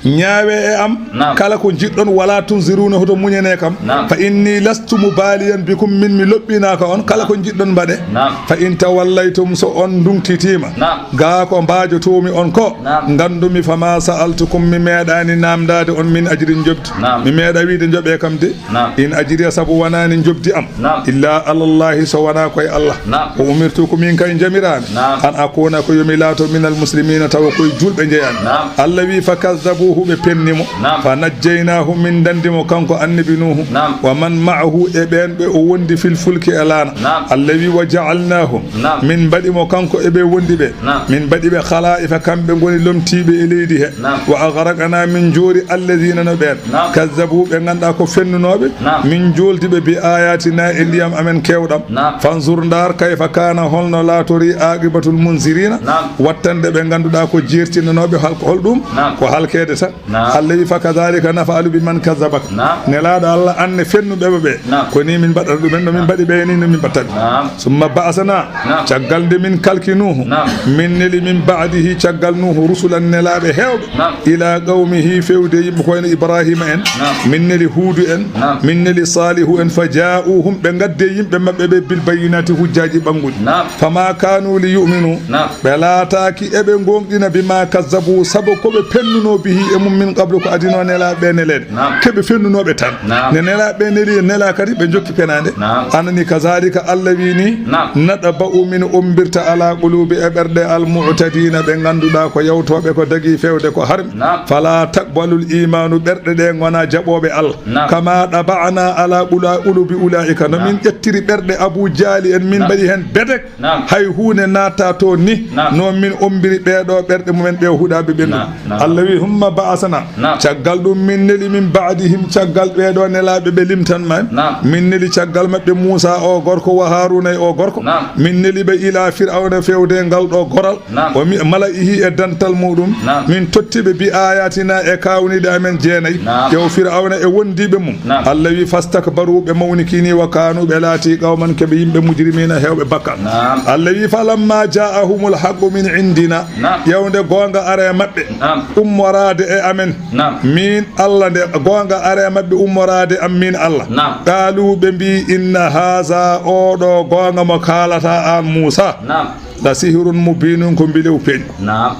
Ñaawe e am, naam, kala ko njiɗɗon, wala tunziruna, hoto muñane kam. Naam. Fa inni lastu mubaliyan bikum, min mi loɓɓinaaka on, kala ko njiɗɗon mbaɗe. Naam. Fa in tawallaytum, so on nduŋtitiima, naam, gaa ko mbaajotoomi on ko, naam, nganndumi, fama sa'altukum, mi meeɗaani naamndaade on min ajrin njoɓdi. Naam. Mi meeɗa wiide njoɓee kam de. Naam. In ajriya, sabu wanaani njoɓdi am. Naam. Illa alallahi, so wanaa koye Allah. Naam. Wa umirtu, ko min kay njamiraami. Naam. An akuna, ko yo mi laato, minal muslimina, tawa koye juulɓe njeyaami. Naam. Allah wi, fa kazzabuhu, ɓe penni mo. Naam. Fa najjaynahu, min ndanndi mo kanko annabi Nuhu. Naam. Wa man ma'ahu, e ɓeen ɓe o wondi, fil fulki, e laana. Naam. Allah wi, wa ja'alnahu, naam, min mbaɗi mo kanko e ɓe wondi ɓe. Naam. Min mbaɗi ɓe khala'ifa, kamɓe ngoni lomtiiɓe e leydi he. Naam. Wa aghraqna, min njoori, alladhina, no ɓeen. Naam. Kazzabu, ɓe ngannduɗaa ko fennunooɓe. Naam. Min njooldi ɓe bi ayatina, e ndiyam amen keewɗam. Naam. Fanzur, ndaar, kayfa kana, holno laatori, aqibatul munzirina, naam, wattande ɓe ngannduɗaa ko jeertinanooɓe, hol-, holɗum? Naam. Ko halkeede tan. Naam. Allah wi, fa kadhalika naf'alu biman kazzaba. Naam. Nelaaɗo Allah, an ne fennuɓe ɓe ɓe. Naam. Ko ni min mbaɗata ɗumen, no min mbaɗi ɓe ni, no min mbaɗta ɓe. Naam. Summa ba'asna, naam, caggal nde min kalki Nuhu, naam, min neli min ba'dihi, caggal Nuhu, rusulan, nelaaɓe heewɓe, naam, ila qawmihi, fewde yimɓe ko wayno Ibrahima en, naam, min neli Huudu en, naam, min neli Salihu en, fa ja'uhum, ɓe ngadde yimɓe maɓɓe ɓe, bil bayyinati, hujjaaji ɓannguɗi. Naam. Fama kanu li yu'minu, naam, ɓe laataaki eɓe gooŋɗina, bima kazzabu, sabu ko ɓe pennuno, bihi, e mum, min qablu, ko adino nelaaɓe ɓe neleede. Naam. Keɓe fennunooɓe tan. Naam. Ne nelaaɓe ɓe neli, nela kadi ɓe jokki penaande. Naam. Anani, kazalika, Allah wi ni, naam, natba'u, min ombirta, ala qulubi, e ɓerɗe, al mu'tadina, ɓe ngannduɗaa ko yawtooɓe, ko dagi fewde, ko harmi. Naam. Fala taqbalul imanu, ɓerɗe ɗe ngona jaɓooɓe Allah. Naam. Kama ɗaba'na ala qula-, qulubi ula'ika. No, naam, min ƴettiri ɓerɗe Abu Jahli en, min, naam, mbaɗi heen bedek. Naam. Hay huunde naata toon ni. Naam. No min ombiri ɓeeɗo ɓerɗe mumen ɓe huɗaaɓe ɓen ɗum. Naam, naam. Allah wi, humma ba'asana. Naam. Caggal ɗum min neli min ba'dihim, caggal ɓeeɗo nelaaɓe ɓe limtanma en. Naam. Min neli caggal maɓɓe Muusa o gorko wa Haaruna o gorko. Naam. Min neli ɓe ila Fir'awna fewde ngal ɗo goral. Naam. Wa mi-, mala'ihi e dental muɗum. Naam. Min totti ɓe bi ayatina e kawniɗe amen jeenayi. Naam. Yo Fir'awna e wondiɓe mum. Naam. Allah wi, fastakbaru, ɓe mawnikini, wa kanu, ɓe laati, qawman, keɓe yimɓe mujrimina, hewɓe bakkal. Naam. Allah wi, falamma ja'ahumul haqqu min indina. Naam. Ƴeewde goonga are maɓɓe. Naam. Ummoraade e amen. Naam. Min Allah, nde goonga are maɓɓe ummoraade am min Allah. Naam. Qalu, ɓe mbi, inna haza, oɗo goonga mo kaalata an Muusa. Naam. La sihirun mubinun, ko mbilew peeñu. Naam.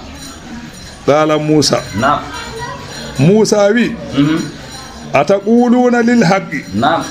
Qala Muusa. Naam. Muusa wi, mhm, ataquluna lil haqqi. Naam.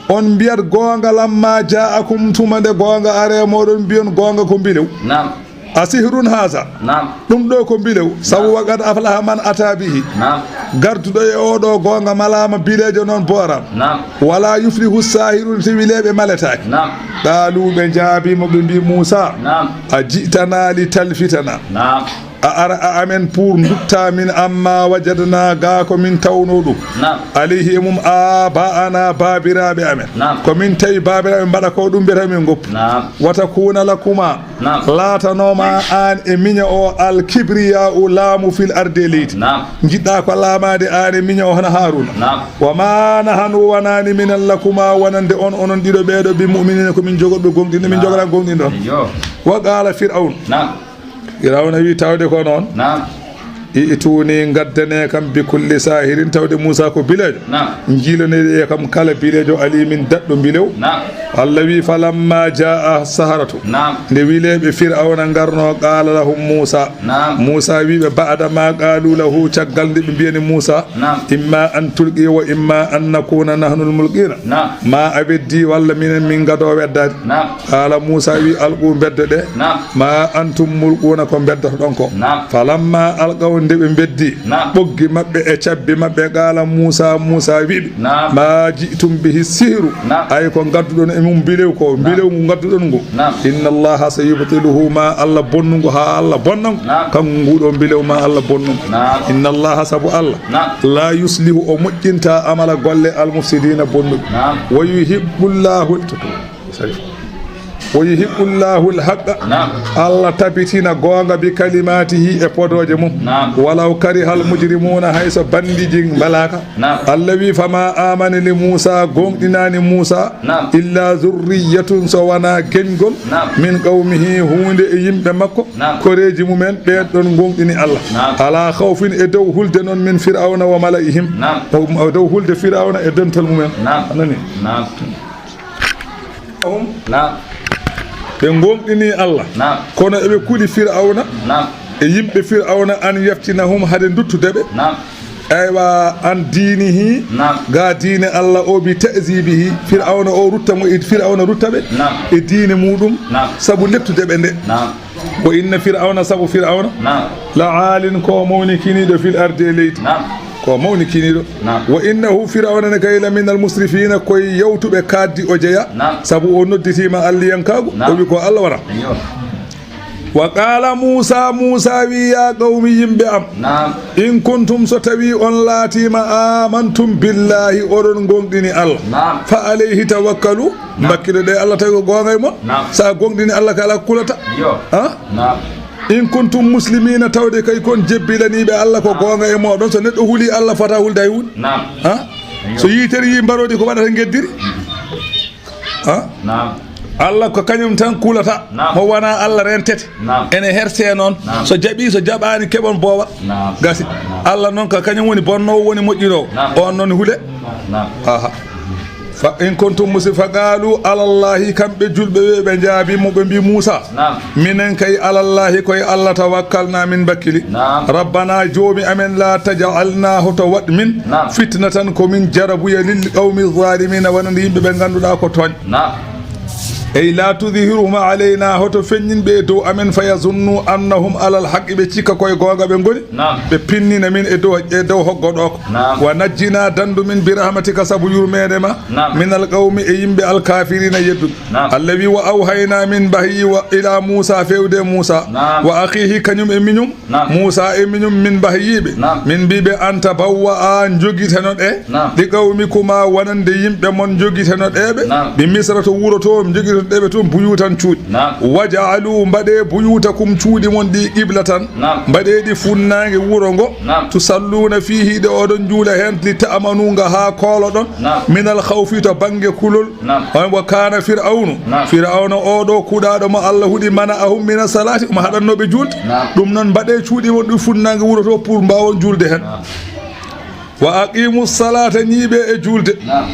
On mbiyat goonga, lamma ja'akum, tuma nde goonga are moɗon, mbiyon goonga ko mbilew. Naam. A sihrun haza. Naam. Ɗum ɗo ko mbilew. Sabu, naam, wa qad aflaha man ata bihi. Naam. Garduɗo e oɗo goonga malaama, bileejo noon booram. Naam. Wala yuflihu sahirun, si wileeɓe maletaaki. Naam. Qalu, ɓe njaabi mo, ɓe mbi Muusa, naam, a ji'tana li talfitana. Naam. A ara a amen pour ndutta min amma wajadna, gaa ko min tawno ɗum. Naam. Alayhi, e mum, aba'ana, baabiraaɓe amen. Naam. Ko min tawi baabiraaɓe mbaɗa ko ɗum, mbiyata min ngoppu. Naam. Wa takuna lakuma, naam, laatanoma an e miña o, al kibriya'u, laamu, fil ardi, e leydi. Naam. Njiɗɗa ko laamaade an e miña o hono Haaruna. Naam. Wa ma nahanu, wonani minen, lakuma, wonande on, onon ɗiɗo ɓeeɗo, bi mu'minina, ko min jogorɓe gonɗinde, min, naam, jogora gonɗinde on. Iyo. Wa qala Fir'aun. Naam. Firawna wi, tawde ko noon. Naam. I'tuni, ngaddane kam, bi kulli sahirin, tawde Muusa ko bileejo. Naam. Njiilonire kam kala bileejo, alimin, daɗɗo mbilew. Naam. Allah wi, falamma jaa saharatu. Naam. Nde wileeɓe Firawna ngarno, qala lahum Muusa. Naam. Muusa wi ɓe, ba'da ma qalu lahu, caggal nde ɓe mbiyani Muusa. Naam. Imma an tulqi wa imma an nakuna nahnul mulqina. Naam. Ma a weddi walla minen min gado weddaade. Naam. Qala Muusa wi, alqu, mbeddo ɗe. Naam. Ma antum mulquna, ko mbeddotoɗon ko. Naam. Falamma alqaw, nde ɓe mbeddi, naam, ɓoggi maɓɓe e cabbi maɓɓe, qala Muusa, Muusa wi ɓe, naam, ma ji'tum bihi sihru. Naam. Ay ko ngadduɗon e mum mbilew ko, naam, mbilew ngu ngadduɗon ngu. Naam. Inna Allaha sayubtiluhu, ma Allah bonnungu ha Allah bonnangu. Naam. Kanko nguɗo mbilew ma Allah bonnungu. Naam. Inna Allaha, sabu Allah, naam, la yuslihu, o moƴƴinta, amala, golle, al mufsidina, bonnuɓe. Naam. Wa yuhibbullahu, toto, sari. ويحق الله الحق. Naam. Allah tabitina goonga بكلماته e podooje mum. Naam. ولو كره المجرمون hay so bandiji mbalaaka. Naam. Allah wi, فما آمن لموسى, gooŋɗinaani Muusa, Naam. إلا ذرية, so wanaa geñgol, Naam. من قومه, huunde e yimɓe makko, Naam. koreeji mumen, ɓeen ɗon gooŋɗini Allah. Naam. على خوف, e dow hulde noon, من فرعون وملئهم. Naam. O, o dow hulde Firawna e dental mumen. Naam. A nani? Naam. Hum? Naam. Ɓe gooŋɗini Allah. Naam. Kono eɓe kuli Firawna. Naam. E yimɓe Firawna, أن يفتنهم, hade duttude ɓe. Naam. Aywa, عن دينه, Naam. ga diine Allah o, بتكذيبه, Firawna o rutta mo, e Firawna rutta ɓe Naam. e diine muɗum, Naam. sabu lettude ɓe nde. Naam. وإن فرعون, sabu Firawna, Naam. لعال, ko mawnikiniiɗo, في الأرض, e leydi. Naam. Ko mawnikiniiɗo. Naam. وإنه, Firawna ne kay, لمن المسرفين, ko e yawtuɓe kaaddi o jeya, Naam. sabu o nodditiima alliyankaagu, Naam. o wi ko Allah wara. Iyo. وقال موسى, Muusa wi, يا قوم, yimɓe am, Naam. إن كنتم, so tawii on laatiima, آمنتم بالله, oɗon gooŋɗini Allah, Naam. فعليه توكلوا, Naam. mbakkilo ɗe Allah tawi ko goonga e mon. Naam. Sa gooŋɗini Allah kala kulata. Iyo. Ha? Naam. إن كنتم مسلمين, tawde kay kon jebbilaniiɓe Allah ko goonga e mooɗon. So neɗɗo huli Allah, fota hulde hay huunde. Naam. Ha? Iyo. So yitere yi mbaroodi, ko waɗata ngeddiri? Ha? Naam. Allah ko kañum tan kulata. Naam. Mo wona Allah rentete. Naam. Ene herse noon. Naam. So jaɓi, so jaɓaani, keɓon boowa. Naam. Gasi. Naam. Allah noon ko kañum woni bonnoowo, woni moƴƴinoowo. Naam. On noon hule. Naam. Aha. Fa in kuntum musi-, fa qaalu ala Llaahi, kamɓe julɓe ɓe, ɓe njaabi mo, ɓe mbi Muusa, Naam. minen kay ala Llaahi, ko e Allah tawakkalna, min mbakkili. Naam. Rabbana, Joomi amen, laa taj'alna, hoto waɗ min, Naam. fitnatan, ko min jarabuya, lil qawmi zaalimiina, wonande yimɓe ɓe ngannduɗaa ko tooñ. Naam. Ey, laa tudhiruhum alayna, hoto feññin ɓe e dow amen, fa yazunnu annahum alal haqqi, ɓe cikka ko e goonga ɓe ngoni. Naam. Ɓe pinnina min e dow, e dow hoggo ɗo ko. Naam. Wa najjina, dandu min, bi rahmatika, sabu yurmeende ma, Naam. minal qawmi, e yimɓe, al kaafiriina, yedduɓe. Naam. Allah wi, wa awhayna, min wahyii, wa ila Muusa, fewde Muusa, Naam. wa akhiihi, kañum e miñum, Naam. Muusa e miñum, min wahyii ɓe. Naam. Min mbi ɓe, an tabawwa'a, jogiteno ɗe, Naam. li qawmikuma, wonande yimɓe mon, jogiteno ɗe ɓe. Naam. Bi Misra, to wuro to, jogiteno ɗe ɓe toon, buyutan, cuuɗi. Naam. Waj'alu, mbaɗe, buyutakum, cuuɗi mon ɗi, qiblatan, Naam. mbaɗe ɗi funnaange wuro ngo, Naam. tusalluuna fiihi, ɗe oɗon juula heen, li ta'manu, nga haa kooloɗon, Naam. minal khawfi, to bannge kulol. Naam. On wa kaana Fir'awnu, Naam. Fir'awna o ɗo kuɗaaɗo mo Allah huɗi, mana'ahum mina salaati, omo haɗannoo ɓe juulde. Naam. Ɗum noon, mbaɗe cuuɗi mon ɗi funnaange wuro to pour mbaawon juulde heen. Naam. Wa aqimu salaata, ñiiɓe e juulde. Naam.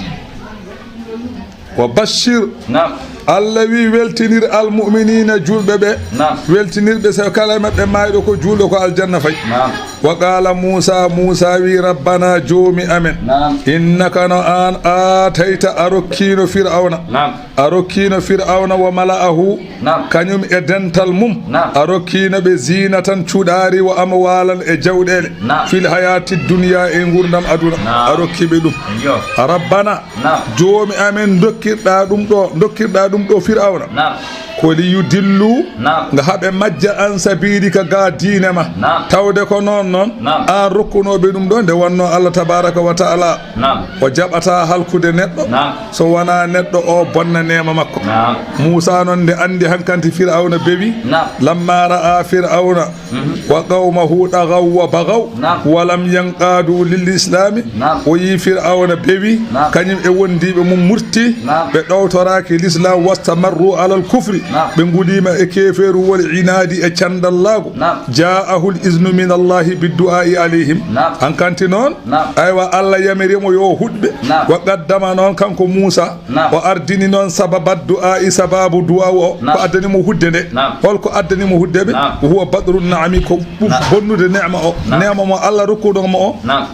Wa bashir. Naam. Allah wi, weltinir al mu'miniina, julɓe ɓe. Naam. Weltinir ɓe, so kala e maɓɓe maayɗo ko juulɗo, ko aljanna fayi. Naam. Wa qaala Muusa, Muusa wi, rabbana, Joomi amen. Naam. Innaka, no aan, aatayta, a rokkiino Fir'awna. Naam. A rokkiino Fir'awna wa mala'ahu, Naam. kañum e dental mum. Naam. A rokkiino ɓe ziinatan, cuɗaari, wa amwaalan, e jawɗeele. Naam. Fil hayaati dunya, e nguurndam aduna. Naam. A rokki ɓe ɗum. Iyo. Rabbana, Naam. Joomi amen, dokkirɗa ɗum ɗo, dokkirɗa ɗum ɗo Fir'awna. Naam. Ko li yudillu, Naam. nga haɓe majja, an sabilika, ga diine ma. Naam. Tawde ko noon noon, Naam. an rokkunooɓe ɗum ɗo, nde wonno Allah tabaraka wa ta'ala Naam. o jaɓata halkude neɗɗo, Naam. so wona neɗɗo o bonna neema makko. Naam. Muusa noon nde anndi hankanti Fir'awna bewi, Naam. lamma ra'a Fir'awna Mhm. wa qawmahu dagaw wa bagaw, Naam. wa lam yanqadu lil islami. Naam. O yi Fir'awna bewi, Naam. kañum e wondiiɓe mum murti, Naam. ɓe ɗowtoraaki l'islam, wastamarru alal kufri, Naam. ɓe nguliima e keefeeru, wal inaadi, e candallaagu. Naam. Ja'ahul iznu min Allahi bid du'a'i alayhim. Naam. Hankanti noon, Naam. aywa, Allah yamiri mo yo huɗɓe. Naam. Wa qaddama noon kanko Muusa, Naam. o ardini noon sababat du'a'i, sababu du'a o, Naam. ko addani mo hudde nde. Naam. Holko addani mo hudde ɓe? Naam. Huwa badrun na'ami, ko ɓu-, Naam. bonnude neema o. Naam. Neema mo Allah rokkuno mo o. Naam.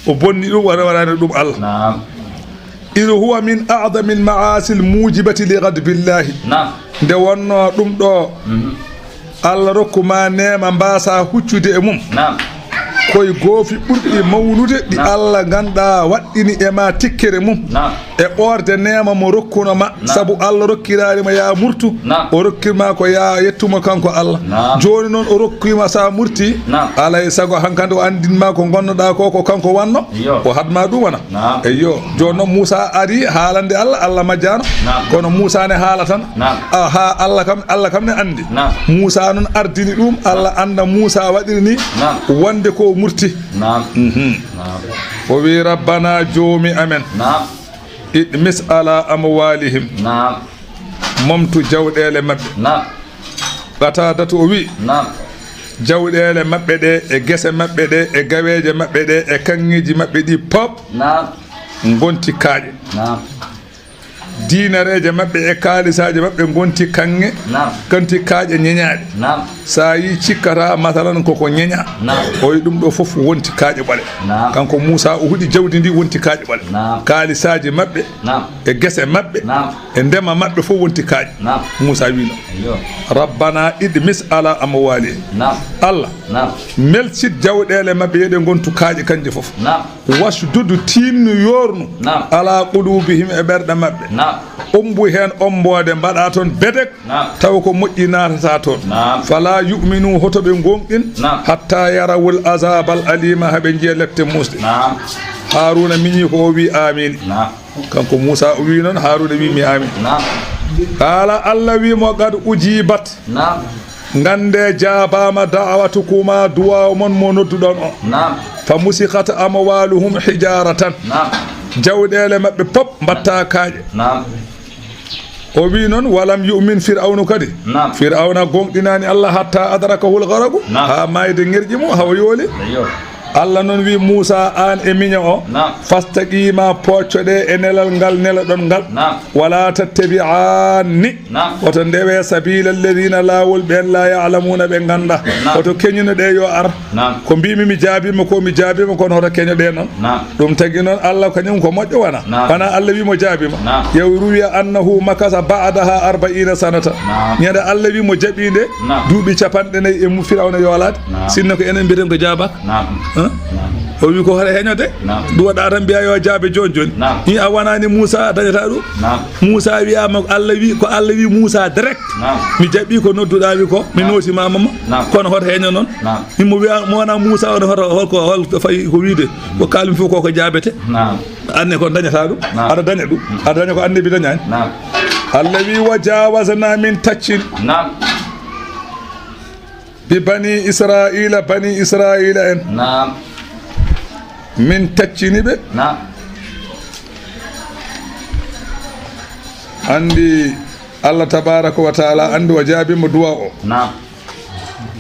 O bonni ɗum, wara-, waraani ɗum Allah. Naam. Idh huwa min a'zamil ma'asil mujibati li ghadbillahi. Naam. Nde wonno ɗum ɗo, Mhm. Allah rokku ma neema, mbasa huccude e mum. Naam. Koye goofi ɓurɗi mawnude ɗi Naam. Allah ganduɗa waɗɗini e ma tikkere mum. Naam. E ɓorde neema mo rokkuno ma, Naam. sabu Allah rokkiraali ma ya murtu, Naam. o rokkirma ko ya yettumo kanko Allah. Naam. Jooni noon o rokkima sa murti, Naam. alay sago hankadi o andinma ko gonnoɗa ko, ko kanko wanno, Iyo. o hadma ɗum wona. Naam. Eyyo, jooni noon Muusa ari haalande Allah, Allah majjano. Naam. Kono Muusa ne haala tan. Naam. A, ha Allah kam, Allah kam ne andi. Naam. Muusa noon ardini ɗum, Allah anda Muusa waɗiri ni Naam. wonde ko murti. Naam. Mhm. Naam. O wi, "Rabbana, joomi amen, Naam. Itmis ala amwalihim, Naam. momtu jawɗeele maɓɓe." Naam. Qatadatu o wi, Naam. "Jawɗeele maɓɓe ɗe, e gese maɓɓe ɗe, e gaweeje maɓɓe ɗe, e kaŋŋeeji maɓɓe ɗi pop Naam. ngonti kaaƴe. Naam. Diinareeje maɓɓe e kaalisaaje maɓɓe ngonti kaŋŋe, Naam. kanti kaaƴe ñeñaaɗe. Naam. Sa yi cikkata, masalan, koko ñeña. Naam. O wi ɗum ɗo fof wonti kaaƴe ɓole. Naam. Kanko Muusa o huɗi jawdi ndi wonti kaaƴe ɓole. Naam. Kaalisaaji maɓɓe Naam. e gese maɓɓe Naam. e ndema maɓɓe fof wonti kaaƴe. Naam. Muusa wi no. Iyo. Rabbana idmis ala amwalihim. Naam. Allah, Naam. melsit jawɗeele maɓɓe, yeɗe ngontu kaaƴe kanje fof. Naam. Washdud, tinnu, yoornu, Naam. ala qulubihim, e ɓerɗe maɓɓe. Naam. Ombu heen omboode, mbaɗa toon bedek, Naam. taw ko moƴƴi naatata toon. Naam. Fala yu'minu, hoto ɓe gonɗin, Naam. hatta yarawul azabal alima, haɓe njiya lette muusɗe. Naam. Haruna miñi ko o wi, "Amin." Naam. Kanko Muusa o wi noon, Haruna wi mi, "Amin." Naam. Qala, Allah wi mo, "Qad ujibat." Naam. Ngannde jaabaama da'watukuma, duwaaw mon mo nodduɗon o. Naam. Fa musiqat amwaluhum hijaratan. Naam. Jawɗeele maɓɓe pop mbatta kaaƴe. Naam. O wi noon, "Walam yu'min Fir'awnu kadi." Naam. Fir'awna gonɗinaani Allah hatta adrakahul gharaqu. Naam. Haa maayde ŋerƴi mo, hawa yooli. Eyyo. Allah noon wi Muusa, aan e miño o, Naam. "Fastaqima, poccoɗe e nelal ngal neloɗon ngal. Naam. Wala tattabi'anni, Naam. oto ndewe sabila alladhina, laawol ɓeen, la ya'lamuna, ɓe ngannda. Naam. Oto keñuno ɗe yo ar." Naam. Ko mbimi mi jaabima ko, mi jaabima, kono hoto keño ɗe noon. Naam. Ɗum tagi noon Allah kañum ko moƴƴo wona. Naam. Wona Allah wi mo jaabima. Naam. Yaw ruwiya annahu makasa ba'daha arba'ina sanata. Naam. Ñande Allah wi mo jaɓi nde, Naam. duuɓi capanɗe nayi e mu Firawna yoolaade. Naam. Sinno ko enen mbiyeten ko jaabaaka. Naam. Hein? Naam. O wi ko hoto heñode. Naam. Ɗum waɗa tan mbiya yo jaabe jooni jooni. Naam. Ni a wonani Muusa a dañata ɗum. Naam. Muusa wiyama Allah wi, ko Allah wi Muusa direct. Naam. Mi jaɓi ko nodduɗa mi ko, mi Naam. nootimama mo. Naam. Kono hoto heño noon. Naam. Himo wiya mo wona Muusa on hoto, hol ko, hol ko fayi ko wiide. Ko kalmi fof ko ko jaabete. Naam. Anne ko dañata ɗum. Naam. Aɗa daña ɗum. Aɗa daña ko annabi dañani. Naam. Allah wi wa jawazna min taccin. Naam. Bi bani Israila, bani Israila en. Naam. Min taccini ɓe. Naam. Andi Allah tabaraka wa taala andi o jaabima duwa o. Naam.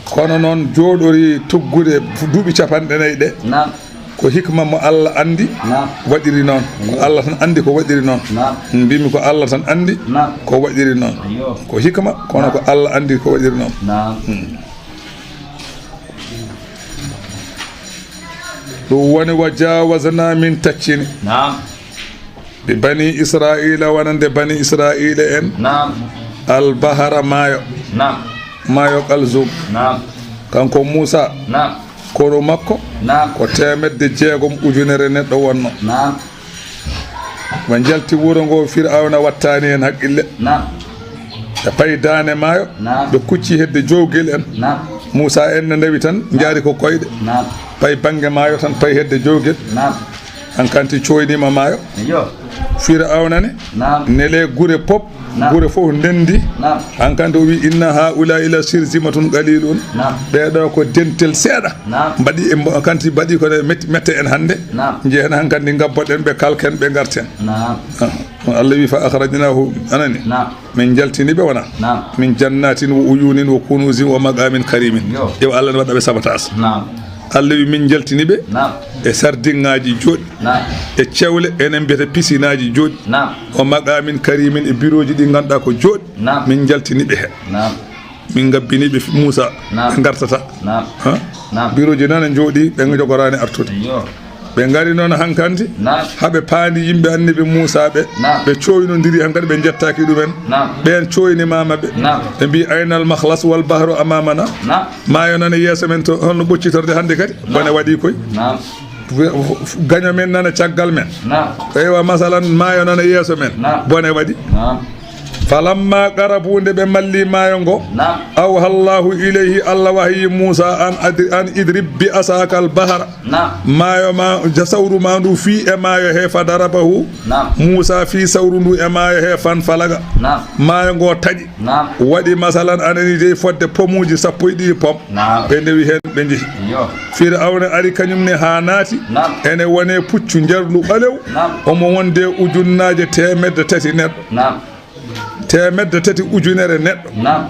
Kono noon jooɗori tuggude duuɓi capanɗe nayi ɗe. Naam. Ko hikma mo Allah andi Naam. waɗiri noon. Ko Allah tan andi ko waɗiri noon. Naam. Mbimi ko Allah tan andi Naam. ko waɗiri noon. Ayyo. Ko hikma, kono ko Naam. Allah andi ko waɗiri noon. Naam. Hmm. Ɗum woni wa jawazna min taccini. Naam. Bi bani Israila, wonande bani Israila en. Naam. Al bahara, maayo. Naam. Maayo Qalzum. Naam. Kanko Muusa. Naam. Kono makko. Naam. Ko teemedde jeegom ujunere neɗɗo wonno. Naam. Ɓe njalti wuro ngo, Firawna wattani hen haqqille. Naam. Ɓe payi daane maayo. Naam. Ɓe kucci hedde jowgel en. Naam. Muusa en ne ndawi tan, njaari ko koyɗe. Naam. Payi bannge maayo tan, payi hedde jowgel. Naam. Hankanti coynima maayo. Iyo. Firawna ne Naam. nele gure pop, Naam. gure fof ndendi. Naam. Hankanti o wi, "Inna haula ila shirzimatun qalilun." Naam. Ɓeeɗo ko dentel seeɗa. Naam. Mbaɗi e mbo-, kanti mbaɗi ko met-, mette en hannde. Naam. Njehen hankanti ngabboɗen ɓe, kalken ɓe, ngarten. Naam. Ah, Allah wi, "Fa akhrajnahu," anani? Naam. Min jaltini ɓe wona? Naam. "Min jannatin wa uyunin wa kunuzin wa maqamin karimin." Yo. Yo Allah ne waɗa ɓe sabotage. Naam. Allah wi min jaltini ɓe Naam. e sardinŋaaji jooɗi. Naam. E cewle, enen mbiyata pisinaaji jooɗi. Naam. O maqamin karimin, e birooji ɗi ngannduɗaa ko jooɗi. Naam. Min jaltini ɓe heen. Naam. Min ngabbini ɓe Muusa, Naam. ɓe ngartata. Naam. Ha? Naam. Birooji nana njooɗi, ɓe njogoraani artude. Yo. Ɓe ngari noon hankadi, naam, haa ɓe paandi yimɓe Annabi Muusaa ɓe. Naam. Ɓe cooynondiri hankadi, ɓe njettaaki ɗumen. Naam. Ɓeen cooynimaama ɓe. Naam. Ɓe mbii, "Aynal makhlas wal bahru amamana." Naam. Maayo nana yeeso men to, holno ɓoccitorde hannde kadi? Naam. Bone waɗi koy. Naam. Gaño men nana caggal men. Naam. Eywa, masalan, maayo nana yeeso men. Naam. Bone waɗi. Naam. Falamma qarabu, nde ɓe malli maayo ngo, naam, awha Allahu ilayhi, Allah wahayi Muusa an adri-, an idrib bi asaka al bahra. Naam. Maayo ma, ja sawru ma ndu fii e maayo he, fa darabahu. Naam. Muusa fii sawru ndu e maayo he, fan falaga. Naam. Maayo ngo taƴi. Naam. Waɗi masalan anani dey fodde pomuuji sappo e ɗiɗi pom. Naam. Ɓe ndewi heen, ɓe njehi. Yo. Firawna ari kañum ne haa naati. Naam. Ene wone puccu njarlu ɓalew. Naam. Omo wonde ujunnaaje teemedde tati neɗɗo. Naam. Teemedde tati ujunere neɗɗo. Naam.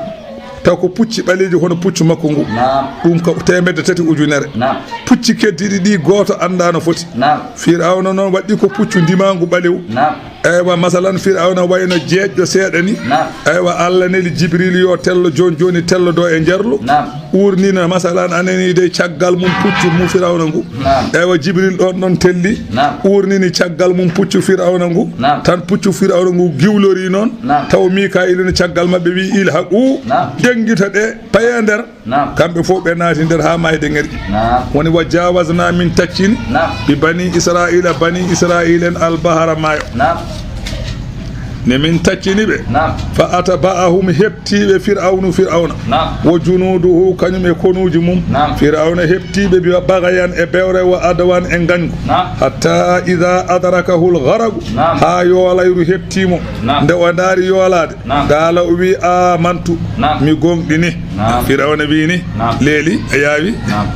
Taw ko pucci ɓaleeji hono puccu makko ngu. Naam. Ɗum ko teemedde tati ujunere. Naam. Pucci keddiɗi ɗi gooto anndaa no foti. Naam. Firawna noon waɗi ko puccu ndimaangu ɓalew. Naam. Eywa, masalan, Firawna wayno jeeƴɗo seeɗa ni. Naam. Eywa, Allah neli Jibril yo tello jooni jooni, tellodo e njarlu. Naam. Uurnina, masalan, anani dey caggal mum puccu mu Firawna ngu. Naam. Eywa, Jibril ɗon ɗon telli. Naam. Uurnini caggal mum puccu Firawna ngu. Naam. Tan puccu Firawna ngu giwlori noon. Naam. Taw Mika'ilu ne caggal maɓɓe wi, "Ilhaqu." Naam. Denngita ɗe, paye nder. Naam. Kamɓe fof ɓe naati nder haa maayde ŋerƴi. Naam. Woni wa jawazna, min taccini. Naam. Bi bani Israila, bani Israila en al bahara maayo. Naam. Ne min taccini ɓe. Naam. Fa atba'ahum, heɓti ɓe Firawnu, Firawna. Naam. Wa junuduhu, kañum e konuuji mum. Naam. Firawna heɓti ɓe bi bagayan e bewre wa adwan e ngañgu. Naam. Hatta idha adrakahu al gharaqu. Naam. Haa yoolayru heɓti mo. Naam. Nde o ndaari yoolaade. Naam. Qaala, o wi, "Amantu." Naam. Mi goongɗini. Naam. Firawna wi ni. Naam. Leeli, a yaawi. Naam.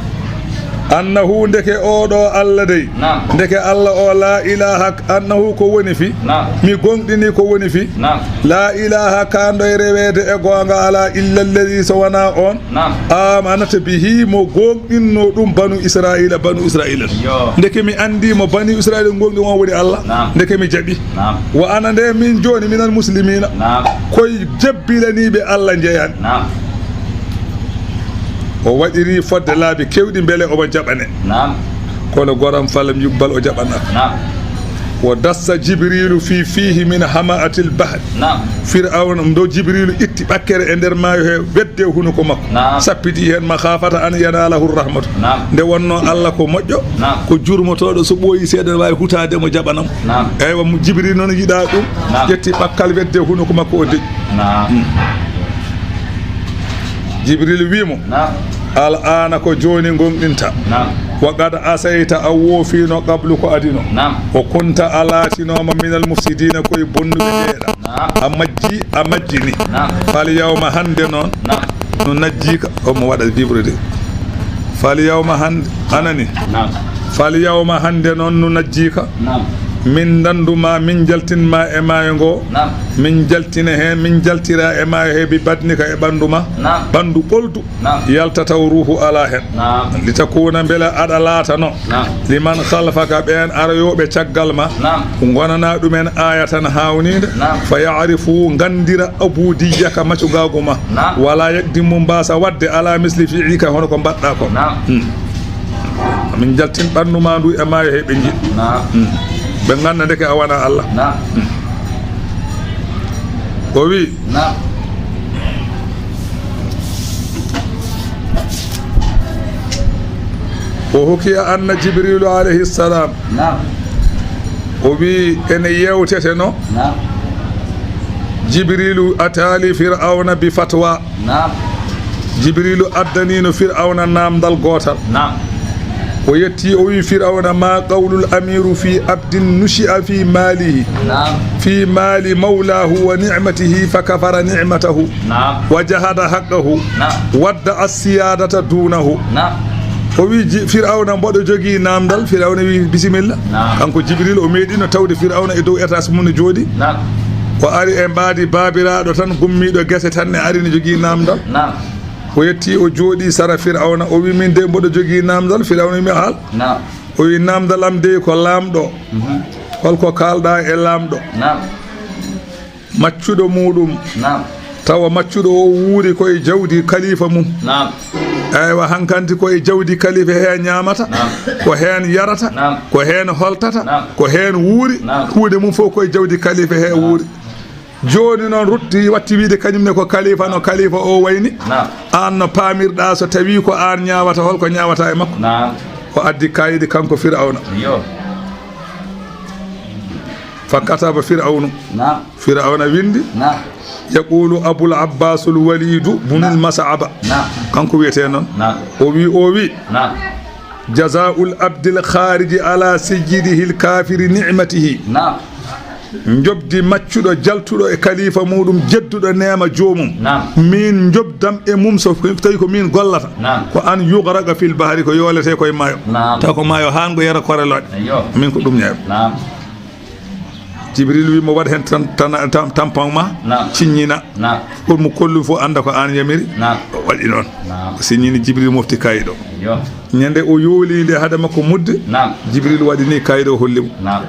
Annahu, ndeke oo ɗoo Allah dey. Naam. Ndeke Allah o, laa ilaaha, annahu ko woni fii. Naam. Mi goongɗini ko woni fii. Naam. Laa ilaaha, kaanɗo e reweede e goonga alaa, illa alladhi, so wanaa oon. Naam. Amanat bihi, mo goongɗinno ɗum banu Israila, banu Israila. Yo. Ndeke mi anndi mo banu Israila goongɗi, on woni Allah. Naam. Ndeke mi jaɓi. Naam. Wa ana nde min jooni minal muslimina. Naam. Koye jebbilaniiɓe Allah njeyan. Naam. O waɗiri fodde laabi kewɗi mbele omo jaɓane. Naam. Kono goram falam yuqbal, o jaɓana. Naam. Wo dassa Jibrilu fi fihi min hama'atil bahri. Naam. Firawna, ndo Jibrilu itti ɓakkere e nder maayo he, wedde hunuko makko. Naam. Sappiti heen, makhafata an yanalahu rahmatu. Naam. Nde wonno Allah ko moƴƴo, naam, ko jurmotooɗo, so ɓooyi seeɗa ne waawi hutaade mo, jaɓanam. Naam. Eywa, mo Jibril noon yiɗaa ɗum, naam, ƴetti ɓakkal wedde hunuko makko, o deƴƴi. Naam. Hmm. Jibril wii mo, naam, "Al aana, ko jooni ngoongɗinta. Naam. Wa qad asayta, a woofiino, qablu, ko adino. Naam. Wa kunta, a laatinooma, minal mufsidiina, ko e bonnuɓe njeeɗa." Naam. A majji, a majjini. Naam. Fal yawma, hannde noon. Naam. No najjiika, omo waɗa vibrede. Fal yawma, hannde, anani. Naam. Fal yawma, hannde noon, no najjiika. Naam. Min ndandu ma, min njaltin ma e maayo ngo. Naam. Min njaltina heen, min njaltira e maayo he bi badnika, e ɓanndu ma. Naam. Ɓanndu ɓoldu. Naam. Yalta taw ruuhu alaa heen. Naam. Li takuuna, mbele aɗa laatano. Naam. Liman khalfaka, ɓeen aroyooɓe caggal ma. Naam. Ngonana ɗumen aayatan, haawniinde. Naam. Fa ya'rifu, nganndira, ubudiyyaka, macugaagu ma. Naam. Wala yakdimu, mbaasa waɗde, ala misli fi'lika, hono ko mbaɗɗa ko. Naam. Hmm. Min njaltin ɓanndu ma ndu e maayo he, ɓe nji-, naam, hmm, ɓe ngannda ndeke a wona Allah. Naam. Hmm. O wi, naam. Wa hukiya anna Jibrilu alayhi salam. Naam. O wi, ene yewteteno. Naam. Jibrilu atali Fir'auna bi fatwa. Naam. Jibrilu addanino Fir'auna namdal gootal. Naam. O yetti, o wi Fir'auna, "Ma qawlul amiru fi abdin nushi'a fi malihi, naam, fi mali mawlahu wa ni'matihi fa kafara ni'matahu, naam, wa jahada haqqahu, naam, wadda as-siyadata dunahu." Naam. O wi ji-, Fir'auna, mboɗo jogii namdal. Fir'auna wi, "Bisimilla." Naam. Kanko Jibril, o meeɗino tawde Fir'auna e dow étage mum no jooɗi. Naam. O ari e mbaadi baabiraaɗo tan, gummiiɗo gese tan ne ari, no jogii namdal. Naam. O yetti, o jooɗi sara Fir'auna, o wi, "Min de mboɗo jogii namdal." Fir'auna wi, "Mi haal." Naam. O wi, "Namdal am de ko laamɗo." Mhm. "Holko kaalɗa e laamɗo?" Naam. Maccuɗo muɗum. Naam. Tawa maccuɗo o wuuri ko e jawdi kalifa mum. Naam. Eywa, hankanti ko e jawdi kalifa he ñaamata, naam, ko heen yarata, naam, ko heen holtata, naam, ko heen wuuri, naam, kuuɗe mum fof ko e jawdi kalifa he, naam, wuuri. Jooni noon rutti watti wiide kañum ne ko kalifa no kalifa o wayni. Naam. Aan no paamirɗaa so tawii ko aan ñaawata, hol ko ñaawata e makko? Naam. O addi kaydi kanko Firawna. Iyo. Fa kataba Firawnu. Naam. Firawna windi. Naam. Yaqulu Abul Abbasul Walidu bunul, naam, Mas'aba. Naam. Kanko wiyetee noon. Naam. O wi, o wi. Naam. Jazaa'ul abdil khariji ala sayyidihil kafiri ni'matihi. Naam. Njoɓdi maccuɗo jaltuɗo e kalifa muɗum jedduɗo neema joomum. Naam. Min njoɓdam e mum so tawi ko min gollata. Naam. Ko an yughraqa fil bahri, ko yoolete koye maayo. Naam. Taw ko maayo haan ngo yara korelooɗe. Iyo. Min ko ɗum ñaami. Naam. Jibril wi mo waɗ heen tan, tan, tam-, tampon ma, naam, ciññina. Naam. Pour mo kollu fof annda ko aan yamiri. Naam. O waɗi noon. Naam. O siññini, Jibril mofti kayit o. Iyo. Ñande o yooli nde haade makko mudde, naam, Jibril waɗi ni kayit o holli mo. Naam.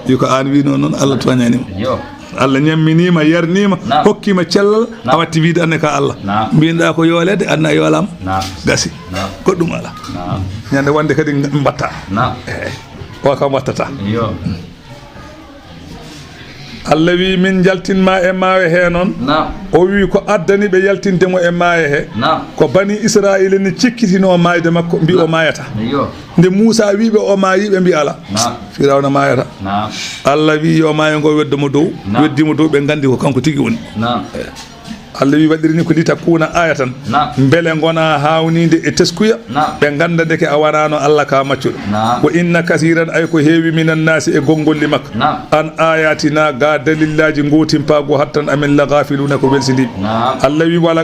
Wi ko aan wino noon, Allah tooñani ma. Iyo. Allah ñamminiima, yarniima, naam, hokkiima cellal, naam, a watti wiide anne ka Allah. Naam. Mbinɗa ko yoolede, anne a yoolaama. Naam. Gasi. Naam. Goɗɗum alaa. Naam. Ñande wonde kadi mbatta. Naam. Eey. O kam wattata. Iyo. Allah wi min njaltin ma e maayo he noon. Naam. O wi ko addani ɓe yaltinde mo e maayo he. Naam. Ko bani Israa'iila ne cikkitino maayde makko, mbi o, naam, maayata. Iyo. Nde Muusa wi ɓe o maayi, ɓe mbi ala. Naam. Firawna maayata. Naam. Allah wi yo maayo ngo weddo mo dow. Naam. Weddi mo dow, ɓe nganndi ko kanko tigi woni. Naam. Allah wi waɗiri ni ko litakuna ayatan. Naam. Mbele ngona haawninde e teskuya. Naam. Ɓe ngannda ndeke a wanaano Allah ka maccuɗo. Naam. Wa inna kasiran, ay ko heewi, minan naasi e gonngolli makka. Naam. An ayatina ga dalillaaji ngootimpaagu hattan amen la gafiluna ko welsindiiɓe. Naam. Allah wi wala